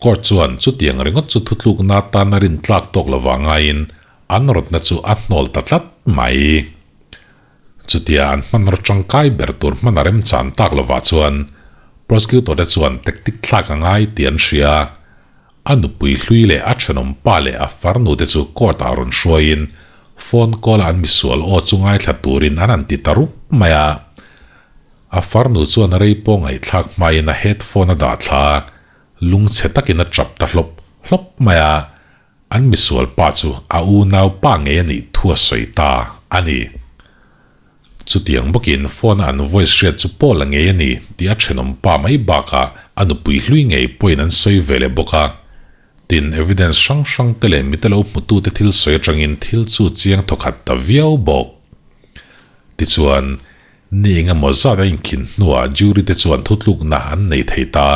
court chuan chutiang ringawt chu thutlukna atana rintlak tawk lovah ngaiin an rawtna chu a hnawl ta tlat mai. Chutia an hmanraw tangkai ber tur hman a remchan tak lovah chuan prosecutor te chuan tactic thlak a ngai tih an hria. A nupui hlui leh a thenawm pa leh a farnu te chu court ah rawn hruaiin phone call a an misual aw chu ngaithla turin an han ti ta rup mai a. A farnu chuan rei pawh ngaihthlak hmain a headphone a dah thla a, lungchhe takin a tap ta hlawp hlawp mai a. An misual pa chu a unau pa ngei a nih thu a sawi ta a ni. Chutiang bawkin phone a an voice hriat chu Paul-a ngei a ni tih a thenawm pa mai bakah a nupui hlui ngei pawhin an sawi ve leh bawk a. Tin, evidence hrang hrang te leh mite lo hmutute thil sawi atangin thil chu chiang thawkhat ta viau bawk. Tichuan, ni engemaw zat a inkhin hnuah jury te chuan thutlukna an nei thei ta.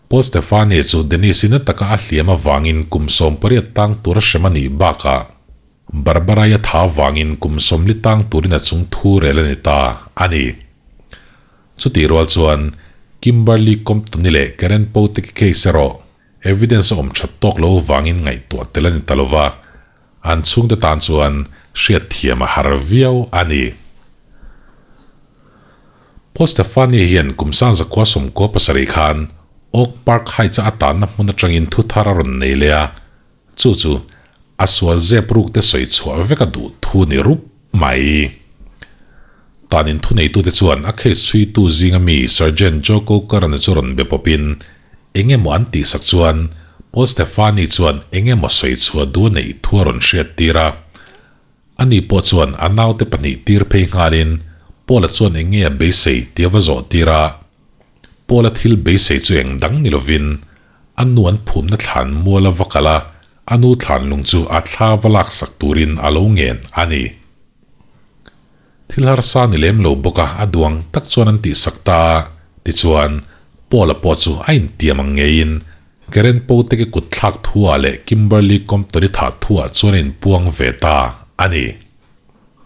Paul Stefani chu Denise-i na taka a hliam avangin kum 18 tang tur a hrem a nih bakah Barbara-i a tha avangin kum 40 tang turin a chung thu rel a ni ta a ni. Chutih rual chuan Kimberly Compton-i leh Karen Poteki case erawh evidence a awm that tawk lo avangin ngaihtuah tel a ni ta lova, an chhungte tan chuan hriatthiam a har viau a ni. Paul Stefani hian kum 1997 khan Oak Park Heights-a a tanna hmun atangin thu thar a rawn nei leh a, chu chu a sual zep ruk te sawi chhuah vek a duh thu ni rup mai. Tanin thuneitute chuan a case chhuitu zinga mi Sergeant Joe Coker-a chu rawn be pawpin eng emaw an tihsak chuan Paul Stefani chuan eng emaw sawi chhuah duh a neih thu a rawn hriattir a. Ani pawh chuan a naute pahnih tir phei nghalin Paul-a chuan eng nge a beisei tih a va zawh tir a. Paul-a thil beisei chu eng dang ni lovin a nu an phumna thlan mual a va kal a, a nu thlan lung chu a thla va laksak turin a lo ngen a ni. Thil harsa ni lem lo bawk a, a duang tak chuan an tihsak ta a, tichuan Paul-a pawh chu a intiam ang ngeiin Karen Poteke kut thlak thuah leh Kimberly Compton-i thah thuah chuan a inpuang ve ta a ni.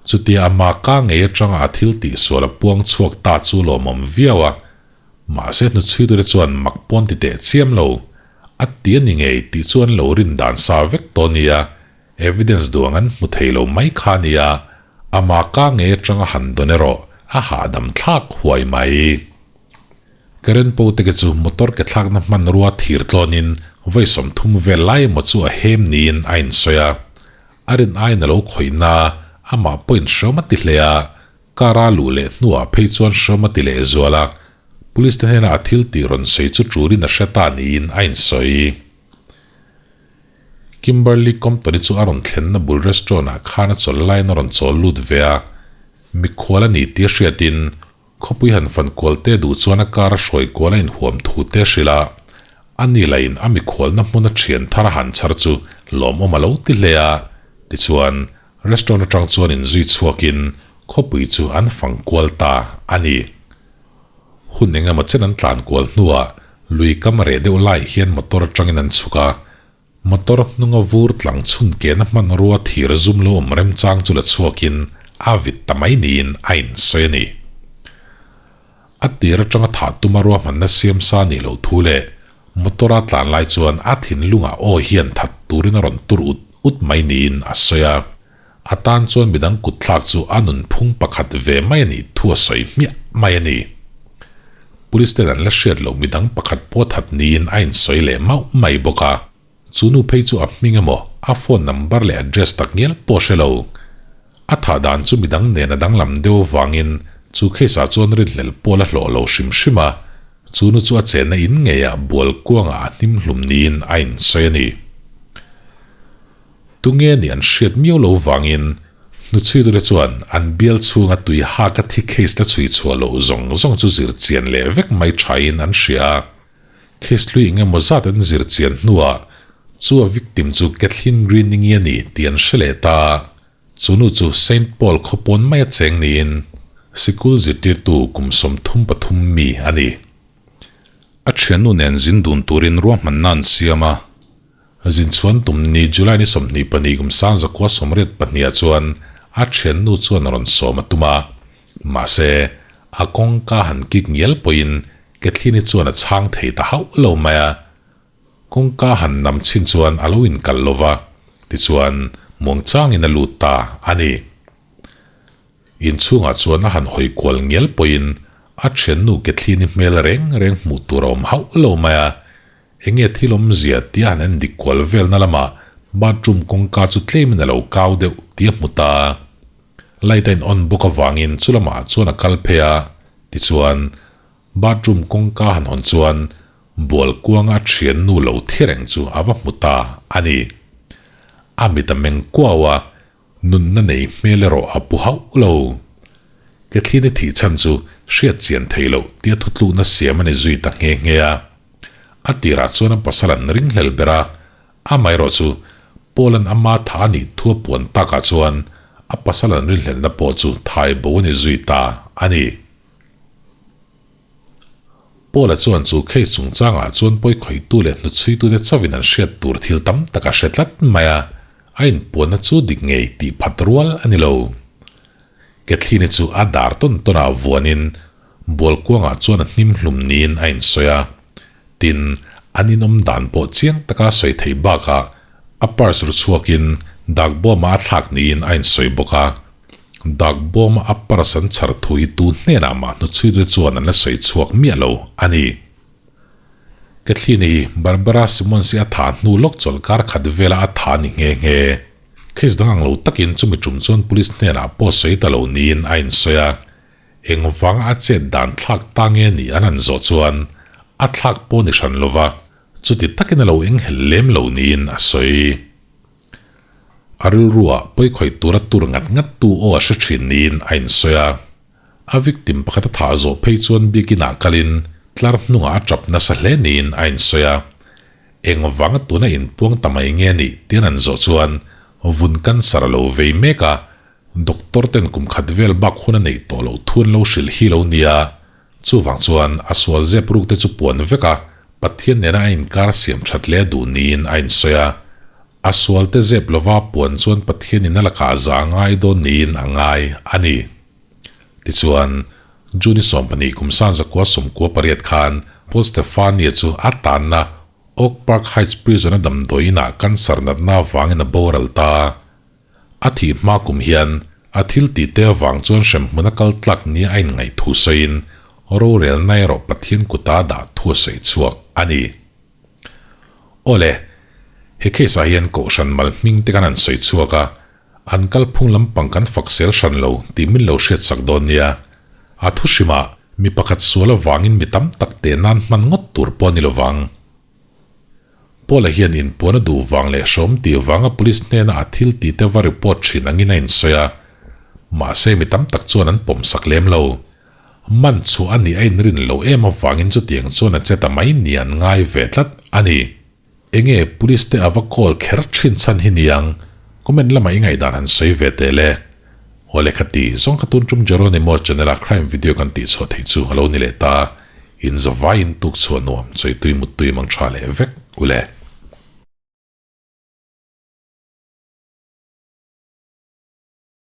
Chutia ama ka ngei atanga a thil tihsual a puang chhuak ta chu lawmawm viau a, mahse hnuchhuitute chuan mak pawn ti teh chiam lo. A ti a ni ngei tih chu an lo rin dan sa vek tawh nia, evidence duang an hmu thei lo mai kha nia, ama ka ngei atanga han dawn erawh a hahdam thlak huai mai. Karen Poteke chu motor ke thlakna hmanrua thir tlawnin vawi 30 vel lai emaw chu a hem niin a insawi a. A rin aiin a lo khawih na, amah pawhin hreawm a ti hle a, car a luh leh hnuah phei chuan hreawm a ti leh zual a, police te hnenah a thil tih rawn sawi chu turin a hre ta niin a insawi. Kimberly Compton-i chu a rawn thlenna bul restaurant-ah khan a chawl laiin a rawn chawl lut ve a, mikhual a ni tih a hriatin Khawpui han fan kual te duh chuan a car a hruai kual a inhuam thu te hrilh a, a ni lahin a mikhualna hmun a thian thar a han chhar chu lawmawm a lo ti hle a, tichuan restaurant atang chuan inzui chhuakin khawpui chu an fang kual ta a ni. Hun engemaw chen an tlan kual hnuah lui kam reh deuh laiah hian motor atangin an chhuk a, Motor hnunga vur tlang chhun kehna hmanrua thir zum lo awm remchang chu la chhuakin a vit ta mai niin a insawi a ni. A tir atanga thah tuma ruahmanna siam sa nih loh thu leh motor-a tlan lai chuan a thinlungah aw hian that turin a rawn tur ut ut mai niin a sawi a. A tan chuan midang kutthlak chu a nunphung pakhat ve mai a nih thu a sawi hmiah mai a ni. Police ten an la hriat loh midang pakhat pawh that niin a insawi leh mauh mai bawk a. Chu nu phei chu a hming emaw, a phone number leh address tak ngial pawh hre lo. A thah dan chu midang nen a danglam deuh avangin chu case ah chuan rinhlelh pawh la hlawh lo hrim hrim a. Chu nu chu a chenna in ngeiah bual kuangah a hnim hlum niin a insawi a ni. Tunge nih an hriat miau lo vangin hnuchhuitute chuan an bial chhunga tui hak a thi case la chhui chhuah loh zawng zawng chu zir chian leh vek mai thain an hria a. Case hlui eng emaw zat an zir chian hnuah chu a victim chu Kathleen Greening-i a ni tih an hre leh ta. Chu nu chu Saint Paul khawpawn mai a cheng niin. Sikul zirtirtu kum 33 mi a ni. A thiannu nen zin dun turin ruahmanna an siam a. Zin chhuan tum ni July ni 24 kum 1982 ah chuan a thiannu chuan rawn sawm a tum a. Mahse, a kawngka han kik ngial pawhin Kethlini chuan a chhang thei ta hauh lo mai a. Kawngka han nam chhin chuan a lo inkalh lo va, tichuan muangchangin a lut ta a ni. Inchhungah chuan a han hawi kual ngial pawhin a thiannu Kethlini hmel reng reng hmuh tur a awm hauh lo mai a, enge thil awmzia tia han en dik kual velna lamah bathroom kawngka chu tlemin a lo kau deuh tih a hmu ta. Light a in on bawk avangin chu lamah chuan a kal phei a, tichuan bathroom kawngka han hawn chuan bual kuanga a thiannu lo thi reng chu a va hmu ta a ni. A mit a meng kuau a, Nunna nei hmel erawh a pu hauh lo. Kethlina thih chhan chu hriat chian thei loh tia thutlukna siam a ni zui ta nghe nghe a. A tirah chuan a pasal an ringhlel ber a, amaherawh chu Paul-a'n ama tha a nih thu a puan takah chuan a pasal an rinhlelhna pawh chu thai bo a ni zui ta a ni. Paul-a chuan chu case chungchangah chuan pawikhawihtu leh hnuchhuitute chauhin an hriat tur thil tam tak a hre tlat mai a, a inpuanna chu dik ngei tih phat rual a ni lo. Kethlini chu a dar tawn tawnah vuanin Bualkuangah chuan a hnim hlum niin a insawi a. Tin, an inawm dan pawh chiang taka sawi theih bakah a purse ru chhuakin dak bawmah a thlak niin a insawi bawk a. Dak bawma a purse an chhar thu hi tu hnenah mah hnuchhuite chuan an la sawi chhuak miah lo a ni. Kethlini hi Barbara Simmons-i a thah hnu lawk chawlhkar khat vela a thah ni nghe nghe. Case dang ang lo takin chumi tum chuan police hnenah pawh sawi ta lo niin a insawi a. Engvanga a chet dan thlak ta nge nih an han zawh chuan a thlak pawh ni hran lova, chuti takin a lo enghelh lem lo niin a sawi. A rilrua pawikhawih tura tur ngat ngat tu aw a hre thin niin a insawi a. A victim pakhat a thah zawh phei chuan biakinah kalin tlar hnungah a tap nasa hle niin a insawi a. Engvanga tuna inpuang ta mai nge nih tian an zawh chuan vun cancer a lo vei mek a, doctor ten kum khat vel bak hun a neih tawh loh thu an lo hrilh hi lo nia. Chuvang chuan a sual zep ruk te chu puan vek a, Pathian nena a inkar siam that leh a duh niin a insawi a. A sual te zep lova puan chuan Pathian in a lakah za a ngai dawn niin a ngai a ni. Tichuan, June 12 kum 1998 khan Paul Stefania chu a tanna Oak Park Heights Prison a damdawi inah cancer natna avangin a boral ta. A thih hma kum hian a thil tih te avang chuan hremhmun a kal tlak nia a inngaih thu sawiin rorelna erawh Pathian kuta dah thu a sawi chhuak a ni. Awle, he case ah hian Kohhran mal hming te kan han sawi chhuak a, an kalphung lampang kan fak sel hran lo tih min lo hriat sak dawn nia. A thu hrimah mi pakhat sual avangin mi tam tak teh nan hman ngawt tur pawh a ni lovang. Paula hian inpuan a duh vang leh hrawm tih vanga police hnena a thil tih te va report thin angin a insawi a, mahse mi tam tak chuan an pawmsak lem lo. Man chhuah a nih a inrin lo em avangin chutiang chuan a che ta mai ni an ngai ve tlat a ni. Enge police te a va call kher thin chhan hi niang? Comment lamah i ngaihdan han sawi ve teh le. Aw lehkha ti zawng kha tun tum Jeronimo channel a crime video kan tih chhuah theih chu a lo ni leh ta. In zavaiin tuk chhuah nuam, chawitui muttui mang tha leh vek u le.